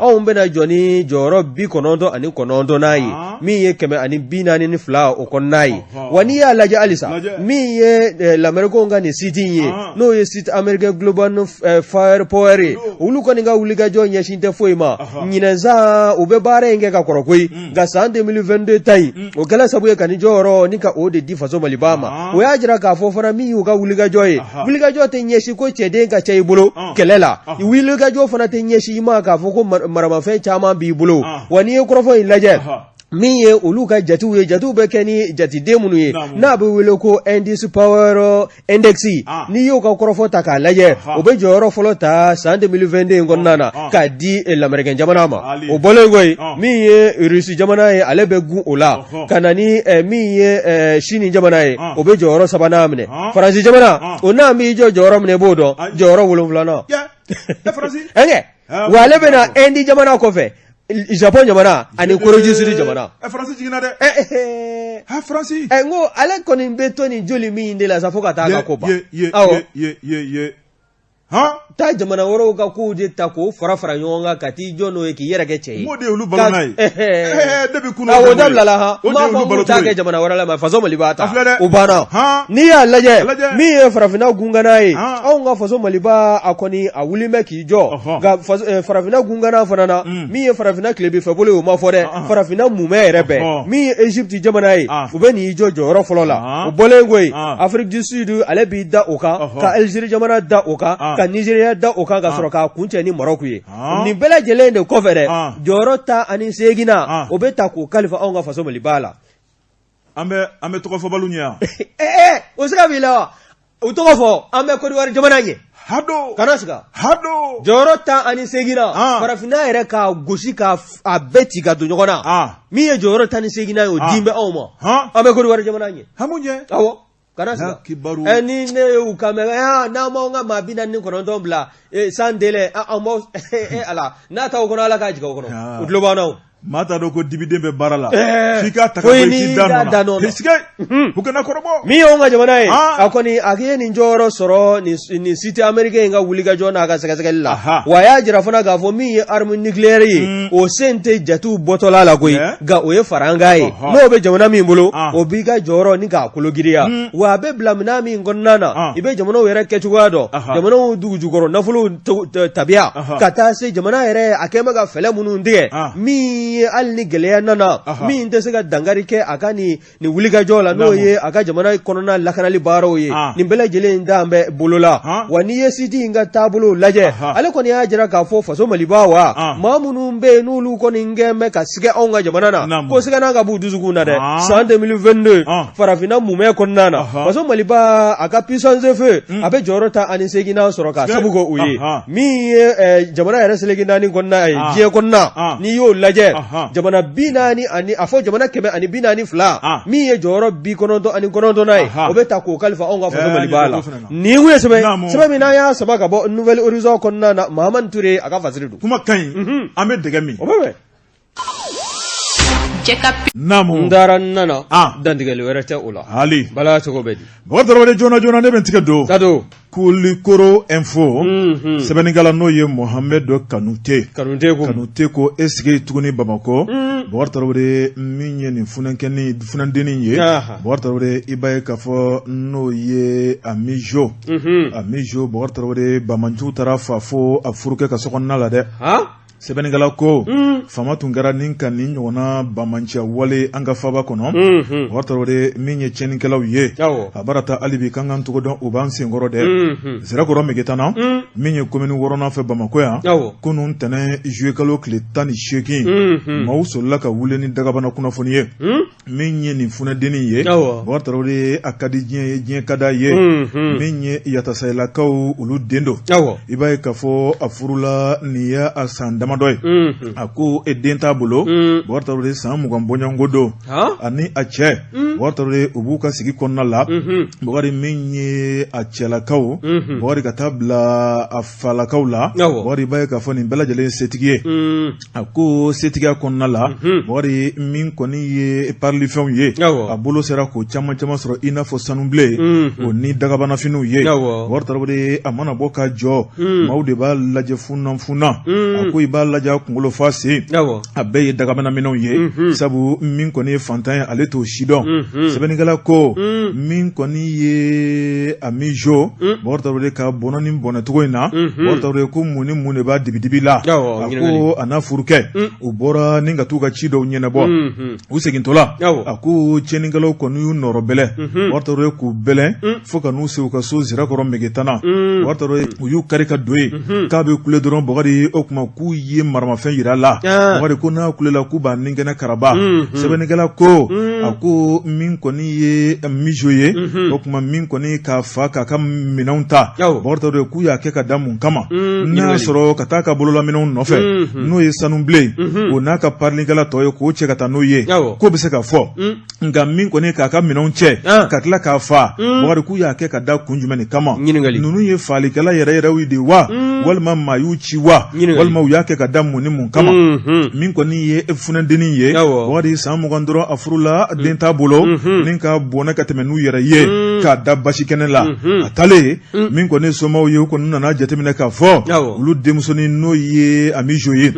anw bɛna jɔ ni jɔyɔrɔ 99nan ye min ye 142 o kɔnɔna ye wa n'i y'a lajɛ halisa min ye lamɛrikɛnw ka nin site in ye n'o ye site américain global fire power ye olu kɔni ka wulikajɔ ɲɛsin tɛ foyi ma ɲinɛn sa u bɛ baara in kɛ ka kɔrɔ koyi nka san 2022 ta in mm. o kɛla sabu ye ka nin jɔyɔrɔ ni ka o de di faso maliba ma ah. o y'a jira k'a fɔ fana min y'u ka wulikajɔ ye wulikajɔ tɛ ɲɛsin ko cɛden ka ca i bolo ah. kɛlɛ la ah. wulikajɔ fana tɛ ɲɛsin i ma k'a fɔ ko maramafɛn caman b'i bolo wa n'i ye kɔrɔfɔ in lajɛ min ye olu ka jatiw ye jatiw bɛ kɛ ni jatiden minnu ye n'a bɛ wele ko indice power index ah. n'i y'o ka kɔrɔfɔ ta k'a lajɛ o bɛ jɔyɔrɔ fɔlɔ ta san 2022 in kɔnɔna na ah. k'a di eh, lamerikɛn jamana ma o bɔlen kɔ yen ah. min ye Russie jamana ye ale bɛ gun o la ka na ni eh, min ye eh, Chine jamana ye o bɛ jɔyɔrɔ sabanan minɛ Faransi jamana o n'a b'i jɔ jɔyɔrɔ minɛ i b'o dɔn jɔyɔrɔ wolonwulanan wa ale bɛ na Inde jamana kɔfɛ Japon jamana ani Corée du Sud jamana. Ɛ Faransi jiginna dɛ. Ɛ ha Faransi. Ɛ n ko ale kɔni bɛ to nin joli min de la sa fo ka taa ka ko ban. Ye ye ye ye ye ye. Han. Taa jamana wɛrɛw ka kow de ta k'o fara fara ɲɔgɔn kan ka t'i jɔ n'o ye k'i yɛrɛ kɛ cɛ ye. N k'o de y'olu balo n'a ye. Ɛɛ depuis kunun. O dabilala han. O de y'olu balo t'a kɛ jamana wɛrɛ la mais faso Mali b'a ta. A filɛ dɛ. O banna. Han. N'i y'a lajɛ min ye farafinna gungana ye. Anw ka faso Maliba a kɔni a wulilen bɛ k'i jɔ nka eh, farafinna gungana fana na mm. min ye farafinna tilebinfɛ bolo ye o ma fɔ dɛ ah, ah. farafinna mumɛ yɛrɛ bɛɛ min ye Egypte jamana ye ah. u bɛ n'i jɔ jɔyɔrɔ fɔlɔ la o bɔlen kɔ yen Afrique du Sud ale b'i da o kan ka Algérie jamana da o kan ka Nigeria da o kan ka sɔrɔ k'a kuncɛ ni Maroc ye nin bɛɛ lajɛlen de kɔfɛ dɛ jɔyɔrɔ 18nan o bɛ ta k'o kalifa anw ka faso Maliba la an bɛ tɔgɔ fɔbaliw ɲɛ yan ɛɛ o siga b'i la wa u tɔgɔ fɔ an bɛ Côte d'Ivoire jamana ɲɛ hado kana siga hado jɔyɔrɔ 18nan ah. farafinna yɛrɛ k'a gosi ka a bɛɛ ci ka don ɲɔgɔn na ah. min ye jɔyɔrɔ 18nan ye o ah. din bɛ anw ma an bɛ Côte d'Ivoire jamana ɲɛ hamu ɲɛ awɔ kana siga ɛ ni ne y'u kan mɛn ɛ n'an m'anw ka maa 49 bila sans délai an b'aw ala n'a t'aw kɔnɔ ala k'a jigin aw kɔnɔ u tulo b'an na o. maa t'a dɔn ko dibiden bɛ baara la f'i k'a ta ka bɔ i da nɔ na sike u kana kɔrɔbɔ min y'anw ka jamana ye a kɔni a ye nin jɔyɔrɔ sɔrɔ nin site américain in ka wulikajɔ n'a ka sɛgɛsɛgɛli la wa a y'a jira fana k'a fɔ min ye arme nucléaire ye mm. o sen tɛ jatiw bɔtɔla la koyi nka o ye farankan ye n'o bɛ jamana min bolo o b'i ka jɔyɔrɔ ni k'a kologiriya mm. wa a bɛ bila minɛn min kɔnɔna na ah. i bɛ jamanaw yɛrɛ kɛcogoya dɔn jamanaw dugujukɔrɔ nafolow tabiya ka taa se jamana yɛrɛ a kɛn bɛ ka fɛɛrɛ minnu tigɛ ah. min min ye hali ni gɛlɛya nana min tɛ se ka dankari kɛ a ka nin nin wulikajɔ la n'o ye a ka jamana kɔnɔna lakanali baaraw ye nin bɛɛ lajɛlen dan bɛ bolo la wa n'i ye site in ka taabolo lajɛ ale kɔni y'a jira k'a fɔ faso maliba wa maa minnu bɛ yen n'olu kɔni kɛn bɛ ka siga anw ka jamana na ko sigana ka b'u dusukun na dɛ san 2022 farafinna mumɛ kɔnɔna na faso maliba a ka puissance de feu a bɛ jɔyɔrɔ 18nan sɔrɔ ka sabu kɛ o ye min ye jamana yɛrɛ seleke naani kɔnɔna ye diɲɛ kɔnɔna n'i y'o lajɛ jamana bi naani ani a fɔ jamana 142 min ye jɔyɔrɔ 99nan ye o bɛ ta k'o kalifa anw ka faso maliba la nin kun ye sɛbɛn sɛbɛn min n'an y'a sama ka bɔ Nouvel Horizon kɔnɔna na Mahamani Ture a ka fasiri don kuma ka ɲi an bɛ dɛgɛ min o bɛ bɛn Naamu n taara n nana dantigɛli wɛrɛ tɛ o la hali bala cogo bɛ di Bɔkari Tarawele joona joona ne bɛ n tigɛ don ka don Kulikoro info sɛbɛnnikɛla n'o ye Mohamed Kanute Kanute ko e sigi tuguni Bamakɔ Bɔkari Tarawele min ye nin funɛdennin ye Bɔkari Tarawele i b'a ye k'a fɔ n'o ye Amijo Amijo Bɔkari Tarawele banbaanciw taara fa fo a furukɛ ka sokɔnɔna la dɛ Sɛbɛnnikɛla ko faama tun kɛra nin ka nin ɲɔgɔnna banbaanciya wale an ka faaba kɔnɔ Bɔkari Tarawele min ye tiɲɛnikɛlaw ye a bara ta hali bi k'an k'an tɔgɔ dɔn u b'an senkɔrɔ dɛ Sirakɔrɔ Megetana min ye komini wɔɔrɔnan fɛ Bamakɔ yan kunun ntɛnɛn zuye kalo tile 18 maaw sɔrɔla ka wuli ni dagabana kunnafoni ye min ye nin funɛdennin ye Bɔkari Tarawele a ka di diɲɛ ye diɲɛ ka d'a ye min ye yatasayilakaw olu den don i b'a ye k'a fɔ a furula nin ye a san damadɔ ye a ko e den t'a bolo Bɔkari Tarawele san 20 bɔɲɔgɔnko don ani a cɛ Bɔkari Tarawele u b'u ka sigi kɔnɔna la Bɔkari min ye a cɛlakaw Bɔkari ka taa bila a falakaw la Bɔkari i b'a ye k'a fɔ nin bɛɛ lajɛlen ye setigi ye a ko setigiya kɔnɔna la Bɔkari min kɔni ye parilifɛnw ye a bolo sera k'o caman caman sɔrɔ i n'a fɔ sanubilen o ni dagabanafiniw ye Bɔkari Tarawele a mana bɔ ka jɔ maaw de b'a lajɛ funan funan a ko i b'a lajɛ a kunkolo f'a sen a bɛɛ ye dagabanaminɛnw ye sabu min kɔni ye fantan ye ale t'o si dɔn sɛbɛnnikɛla ko min kɔni ye Amijo Bɔkari Tarawele ka bɔnɛ ni bɔnɛcogo in na Bɔkari Tarawele ko mun ni mun de b'a dibidibi la a ko a n'a furukɛ u bɔra ni ka t'u ka ci dɔw ɲɛnabɔ u segintɔla a ko tiɲɛnikɛlaw kɔni y'u nɔrɔ bɛlɛn Bɔkari Tarawele k'u bɛlɛn fo ka n'u se u ka so Sirakɔrɔ Megetana Bɔkari Tarawele u y'u kari ka don yen k'a bɛ kule dɔrɔn Bɔkari o tuma k'u ye maramafɛn jira a la Bɔkari ko n'a kulela k'u b'a ni kɛnɛ karaba sɛbɛnnikɛla ko a ko min kɔni ye Amijo ye o tuma min kɔni k'a fa k'a ka minɛnw ta Bɔkari Tarawele k'u y'a kɛ ka da mun kama n'a y'a sɔrɔ ka taa ka bololaminɛnw nɔfɛ n'o ye sanubilen o n'a ka parilikɛla tɔ ye k'o cɛ ka taa n'o ye k'o bɛ se ka fɔ nka min kɔni k'a ka minɛnw cɛ ka tila k'a fa Bɔkari k'u y'a kɛ ka da kun jumɛn de kama ninnu ye faalikɛla yɛrɛ yɛrɛw de wa walima maa y'u ci wa walima u y'a kɛ ka da mun ni mun kama min kɔni ye funɛdennin ye Bɔkari san 20 dɔrɔn a furula den t'a bolo ni ka bɔnɛ ka tɛmɛ n'u yɛrɛ ye k'a da basi kɛnɛ la a taalen min kɔni somaw ye u kɔni nana jateminɛ k'a fɔ olu denmusonin n'o ye Amijo ye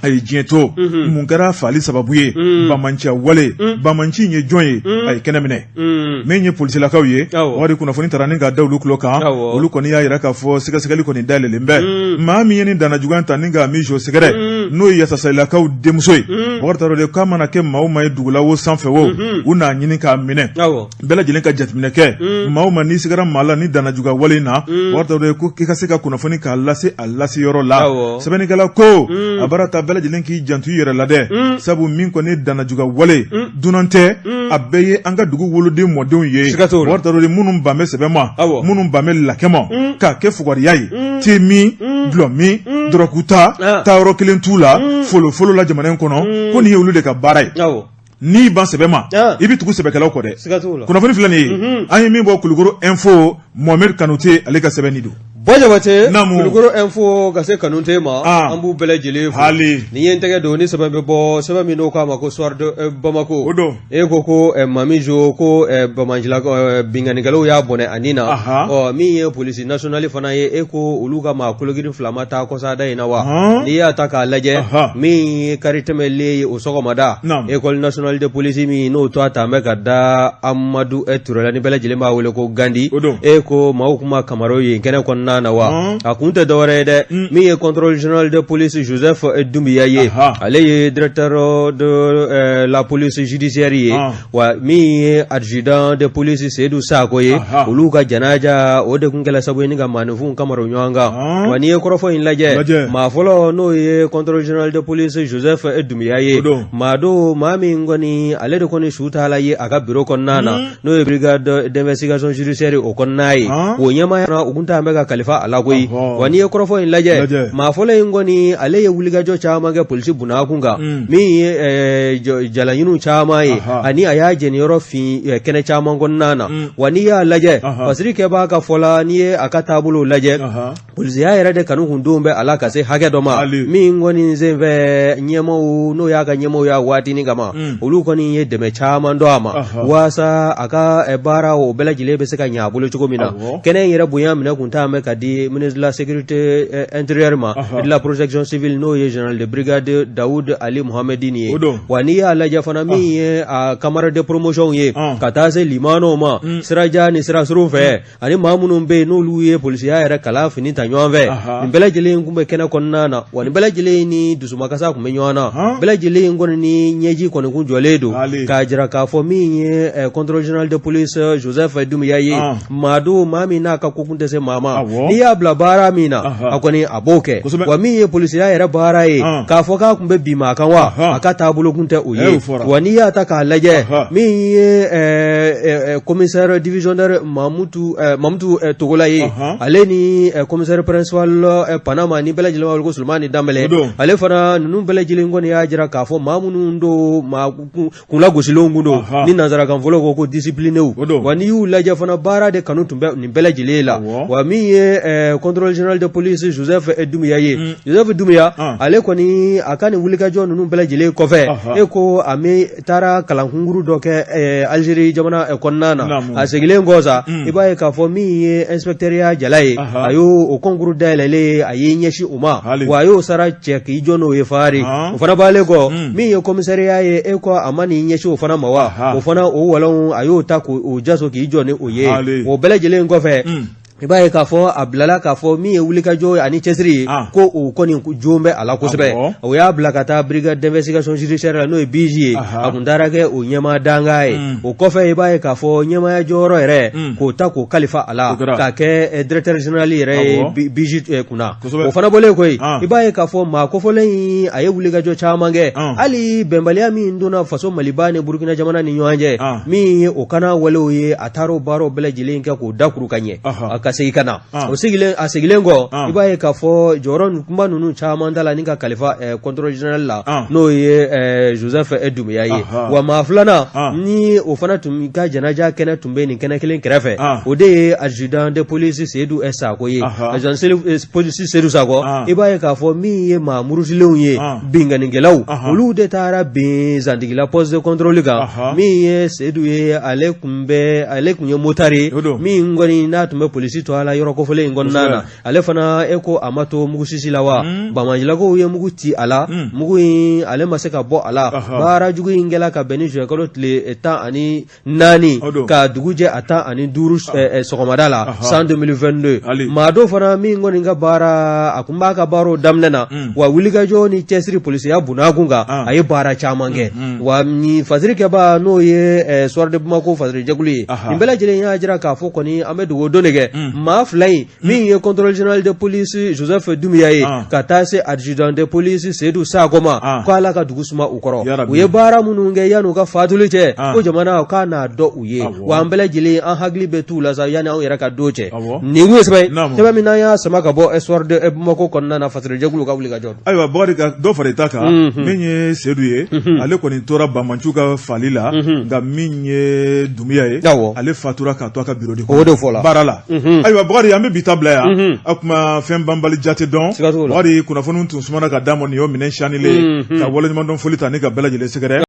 a ye diɲɛ to mun kɛra faali sababu ye banbaanciya wale banbaanci in ye jɔn ye a ye kɛnɛ minɛ min ye polisilakaw ye Bɔkari kunnafoni taara ni ka da olu tulo kan olu kɔni y'a jira k'a fɔ sɛgɛsɛgɛli kɔni dayɛlɛlen bɛ maa min ye nin dannajuguya ta ni ka Amijo sɛgɛrɛ n'o ye yatasayilakaw denmuso ye Bɔkari Tarawele k'a mana kɛ maa o maa ye dugu la wo sanfɛ wo u n'a ɲini k'a minɛ bɛɛ lajɛlen ka jateminɛ kɛ maa o maa n'i sigara maa la ni dannajuguya wale in na Bɔkari Tarawele ko k'i ka se ka kunnafoni k'a lase a lase yɔrɔ la sɛbɛnnikɛla ko a bara ta bɛɛ lajɛlen k'i janto i yɛrɛ la dɛ sabu min kɔni dannajuguya wale dunan tɛ a bɛɛ ye an ka dugu woloden mɔdenw ye Bɔkari Tarawele minnu ban bɛ sɛbɛ ma minnu ban bɛ lakɛ ma k'a kɛ fugariya ye te min dulɔ min dɔrɔgu ta taayɔrɔ kelen t'u la folofolo la jamana in kɔnɔ ko nin ye olu de ka baara ye n'i ban sɛbɛ ma i bɛ tugu sɛbɛkɛlaw kɔ dɛ kunnafoni filɛ nin ye an ye min bɔ Kulukoro info Mohamed Kanute ale ka sɛbɛnni don Bɔ Jabate Kulukoro info ka se Kanute ma an b'u bɛɛ lajɛlen fo hali ni ye n tɛgɛ don ni sɛbɛn bɛ bɔ sɛbɛn min n'o k'a ma ko Soir de Bamako o don e ko ko Mamijo ko banbaancilakaw binkannikɛlaw y'a bɔnɛ a ni na ɔ min ye police nationale fana ye e ko olu ka maa kologirin fila ma taa kɔsada in na wa n'i y'a ta k'a lajɛ min ye kari tɛmɛlen ye o sɔgɔmada école nationale de police min n'o tɔgɔ ta bɛ ka da Amadu Ture la ni bɛɛ lajɛlen b'a wele ko Gandi e ko maaw kuma Kamaro yen kɛnɛ kɔnɔna kɔnɔna na wa a kun tɛ dɔwɛrɛ ye dɛ, min ye contrôle général de police Joseph Doumbia ye, ale ye directeur de la police judiciaire ye, wa min ye adjudant de police Seydou Sako ye, olu ka janaja o de kun kɛla sababu ye ni ka maaninfinw kamaro ɲɔgɔn kan. Wa n'i ye kɔrɔfɔ in lajɛ, maa fɔlɔ n'o ye contrôle général de police Joseph Doumbia ye, maa don maa min kɔni ale de kɔni su taala ye a ka bureau kɔnɔna na, n'o ye brigade d'investigation judiciaire o kɔnɔna ye, o ɲɛmaaya o kun t'an bɛ ka kalifa a la koyi. Wa n'i ye kɔrɔfɔ in lajɛ, maa fɔlɔ in kɔni ale ye wulikajɔ caman kɛ polisi bunakun kan, min ye jalaɲiniw caman ye, ani a y'a jɛniyɔrɔ fin kɛnɛ caman kɔnɔna na. Wa n'i y'a lajɛ, fasiri kɛbaa ka fɔ la, n'i ye a ka taabolo lajɛ, polisiya yɛrɛ de kanu kun don bɛ a la ka se hakɛ dɔ ma, min kɔni senfɛ ɲɛmaaw, n'o y'a ka ɲɛmaaw y'a waatinin kama, olu kɔni ye dɛmɛ caman don a ma waasa a ka baara o bɛɛ lajɛlen bɛ se ka ɲɛ a bolo cogo min na. Kɛnɛ in yɛrɛ bonya minɛ kun t'an bɛ ka di ministre de la sécurité intérieure ma et de la protection civile, n'o ye général de brigade Daoud Ali Mohamedine ye. Wa n'i y'a lajɛ fana, min ye a camarade de promotion ye, ka taa se limanaw ma sirajan ni sira surun fɛ, ani maa minnu bɛ yen n'olu ye polisiya yɛrɛ kalan fini ta ɲɔgɔn fɛ, nin bɛɛ lajɛlen kun bɛ kɛnɛ kɔnɔna na. Wa nin bɛɛ lajɛlen ni dusumakasa kun bɛ ɲɔgɔn na, bɛɛ lajɛlen kɔni ni ɲɛji kɔni kun jɔlen don k'a jira k'a fɔ min ye contrôle général de police Joseph Doumbia ye, maa don maa min n'a ka ko kun tɛ se maa ma. N'i y'a bila baara min na, a kɔni a b'o kɛ. Wa min ye polisiya yɛrɛ baara ye, k'a fɔ k'a kun bɛ bin maa kan wa, a ka taabolo kun tɛ o ye. Wa n'i y'a ta k'a lajɛ, min ye commissaire divisionnaire Mamutu Togola ye, ale ni commissaire principal Panama ni bɛɛ lajɛlen b'a wele ko Solomani Danbɛlɛ, ale fana, ninnu bɛɛ lajɛlen kɔni y'a jira k'a fɔ maa minnu don, maa kunlagosilenw kun don, ni nansarakan fɔlɔ ko disciplinéw. Wa n'i y'u lajɛ fana, baara de kanu tun bɛ nin bɛɛ lajɛlen la. Wa min ye contrôle général de police Joseph Doumbia ye, Joseph Doumbia ale kɔni a ka nin wulikajɔ ninnu bɛɛ lajɛlen kɔfɛ, e ko a taara kalankunkuru dɔ kɛ Algérie jamana kɔnɔna na. A segilen kɔ sa, i b'a ye k'a fɔ min ye inspecteurya jala ye, a y'o o concours dayɛlɛlen, a y'i ɲɛsin o ma, wa a y'o sara cɛ k'i jɔ n'o ye fari. O fana bɔlen kɔ, min ye commissaireya ye, e ko a ma n'i ɲɛsin o fana ma wa, o fana o walanw a y'o ta k'o jaso k'i jɔ ni o ye. O bɛɛ lajɛlen kɔfɛ, i b'a ye k'a fɔ a bilala k'a fɔ min ye wulikajɔ ani cɛsiri ye, ko o kɔni jo bɛ a la kosɛbɛ. O y'a bila ka taa brigade d'investigation judiciaire la, n'o ye BIJ ye, a kun taara kɛ o ɲɛmaa dankan ye. O kɔfɛ, i b'a ye k'a fɔ ɲɛmaaya jɔyɔrɔ yɛrɛ, k'o ta k'o kalifa a la k'a kɛ directeur général yɛrɛ ye BIJ kunna. O fana bɔlen kɔ yen, i b'a ye k'a fɔ maa kofɔlen in, a ye wulikajɔ caman kɛ. Hali bɛnbaliya min donna faso Maliba ni Burukina jamana ni ɲɔgɔn cɛ, min ye o kana walew ye, a taara o baaraw bɛɛ lajɛlen kɛ k'o dakuru ka ɲɛ, a ka segin ka na. O sigilen, a segilen kɔ, i b'a ye k'a fɔ jɔyɔrɔ kunba ninnu caman ta la ni ka kalifa contrôle général la, n'o ye Joseph Doumbia ye. Wa maa filanan ni o fana tun ka janaja kɛnɛ tun bɛ nin kɛnɛ kelen kɛrɛfɛ, o de ye adjudant de police Seydou Sako ye. Adjudant de police Seydou Sako, i b'a ye k'a fɔ min ye maa murutilenw ye, binkannikɛlaw, olu de taara bin Zantigila poste de contrôle kan. Min ye Seydou ye, ale tun bɛ, ale tun ye motard ye min kɔni n'a tun bɛ polisi to a la yɔrɔ kofɔlen in kɔnɔna na. Ale fana, e ko a ma to mugu sisi la wa, banbaancilakaw ye mugu ci a la, mugu in ale ma se ka bɔ a la. Baara jugu in kɛla ka bɛn ni juillet kalo tile 14 ka dugu jɛ a 15 sɔgɔmada la san 2022. Maa dɔ fana min kɔni ka baara, a tun b'a ka baaraw daminɛ na, wa wulikajɔ ni cɛsiri polisiya bunakun kan, a ye baara caman kɛ. Wa nin fasirikɛba, n'o ye Soir de Bamako fasirijɛkulu ye, nin bɛɛ lajɛlen y'a jira k'a fɔ kɔni an bɛ dugawu don de kɛ maa fila in, min ye contrôle général de police Joseph Doumbia ye, ka taa se adjudant de police Seydou Sako ma, ko Ala ka dugu suma u kɔrɔ. U ye baara minnu kɛ yanni u ka fatuli cɛ, ko jamana k'a n'a dɔn u ye. Wa an bɛɛ lajɛlen an hakili bɛ t'u la sa yanni anw yɛrɛ ka don cɛ. Nin ye sɛbɛn sɛbɛn min n'an y'a sama ka bɔ Soir de Bamako kɔnɔna na, fasirijɛkulu ka wuli ka jɔ. Ayiwa Bakari, ka dɔ fara i ta kan, min ye Seydou ye, ale kɔni tora banbaanciw ka faali la, nka min ye Doumbia ye, ale fatura k'a to a ka bureau de kɔnɔ, o de fɔla baara la. Ayiwa Bakari, an bɛ bi ta bila yan. A kuma fɛn banbali jate dɔn, Bakari, kunnafoni tun sumana ka d'a ma. Nin y'o minɛn sanilen ka waleɲumandɔn foli ta ni ka bɛɛ lajɛlen sɛgɛrɛ.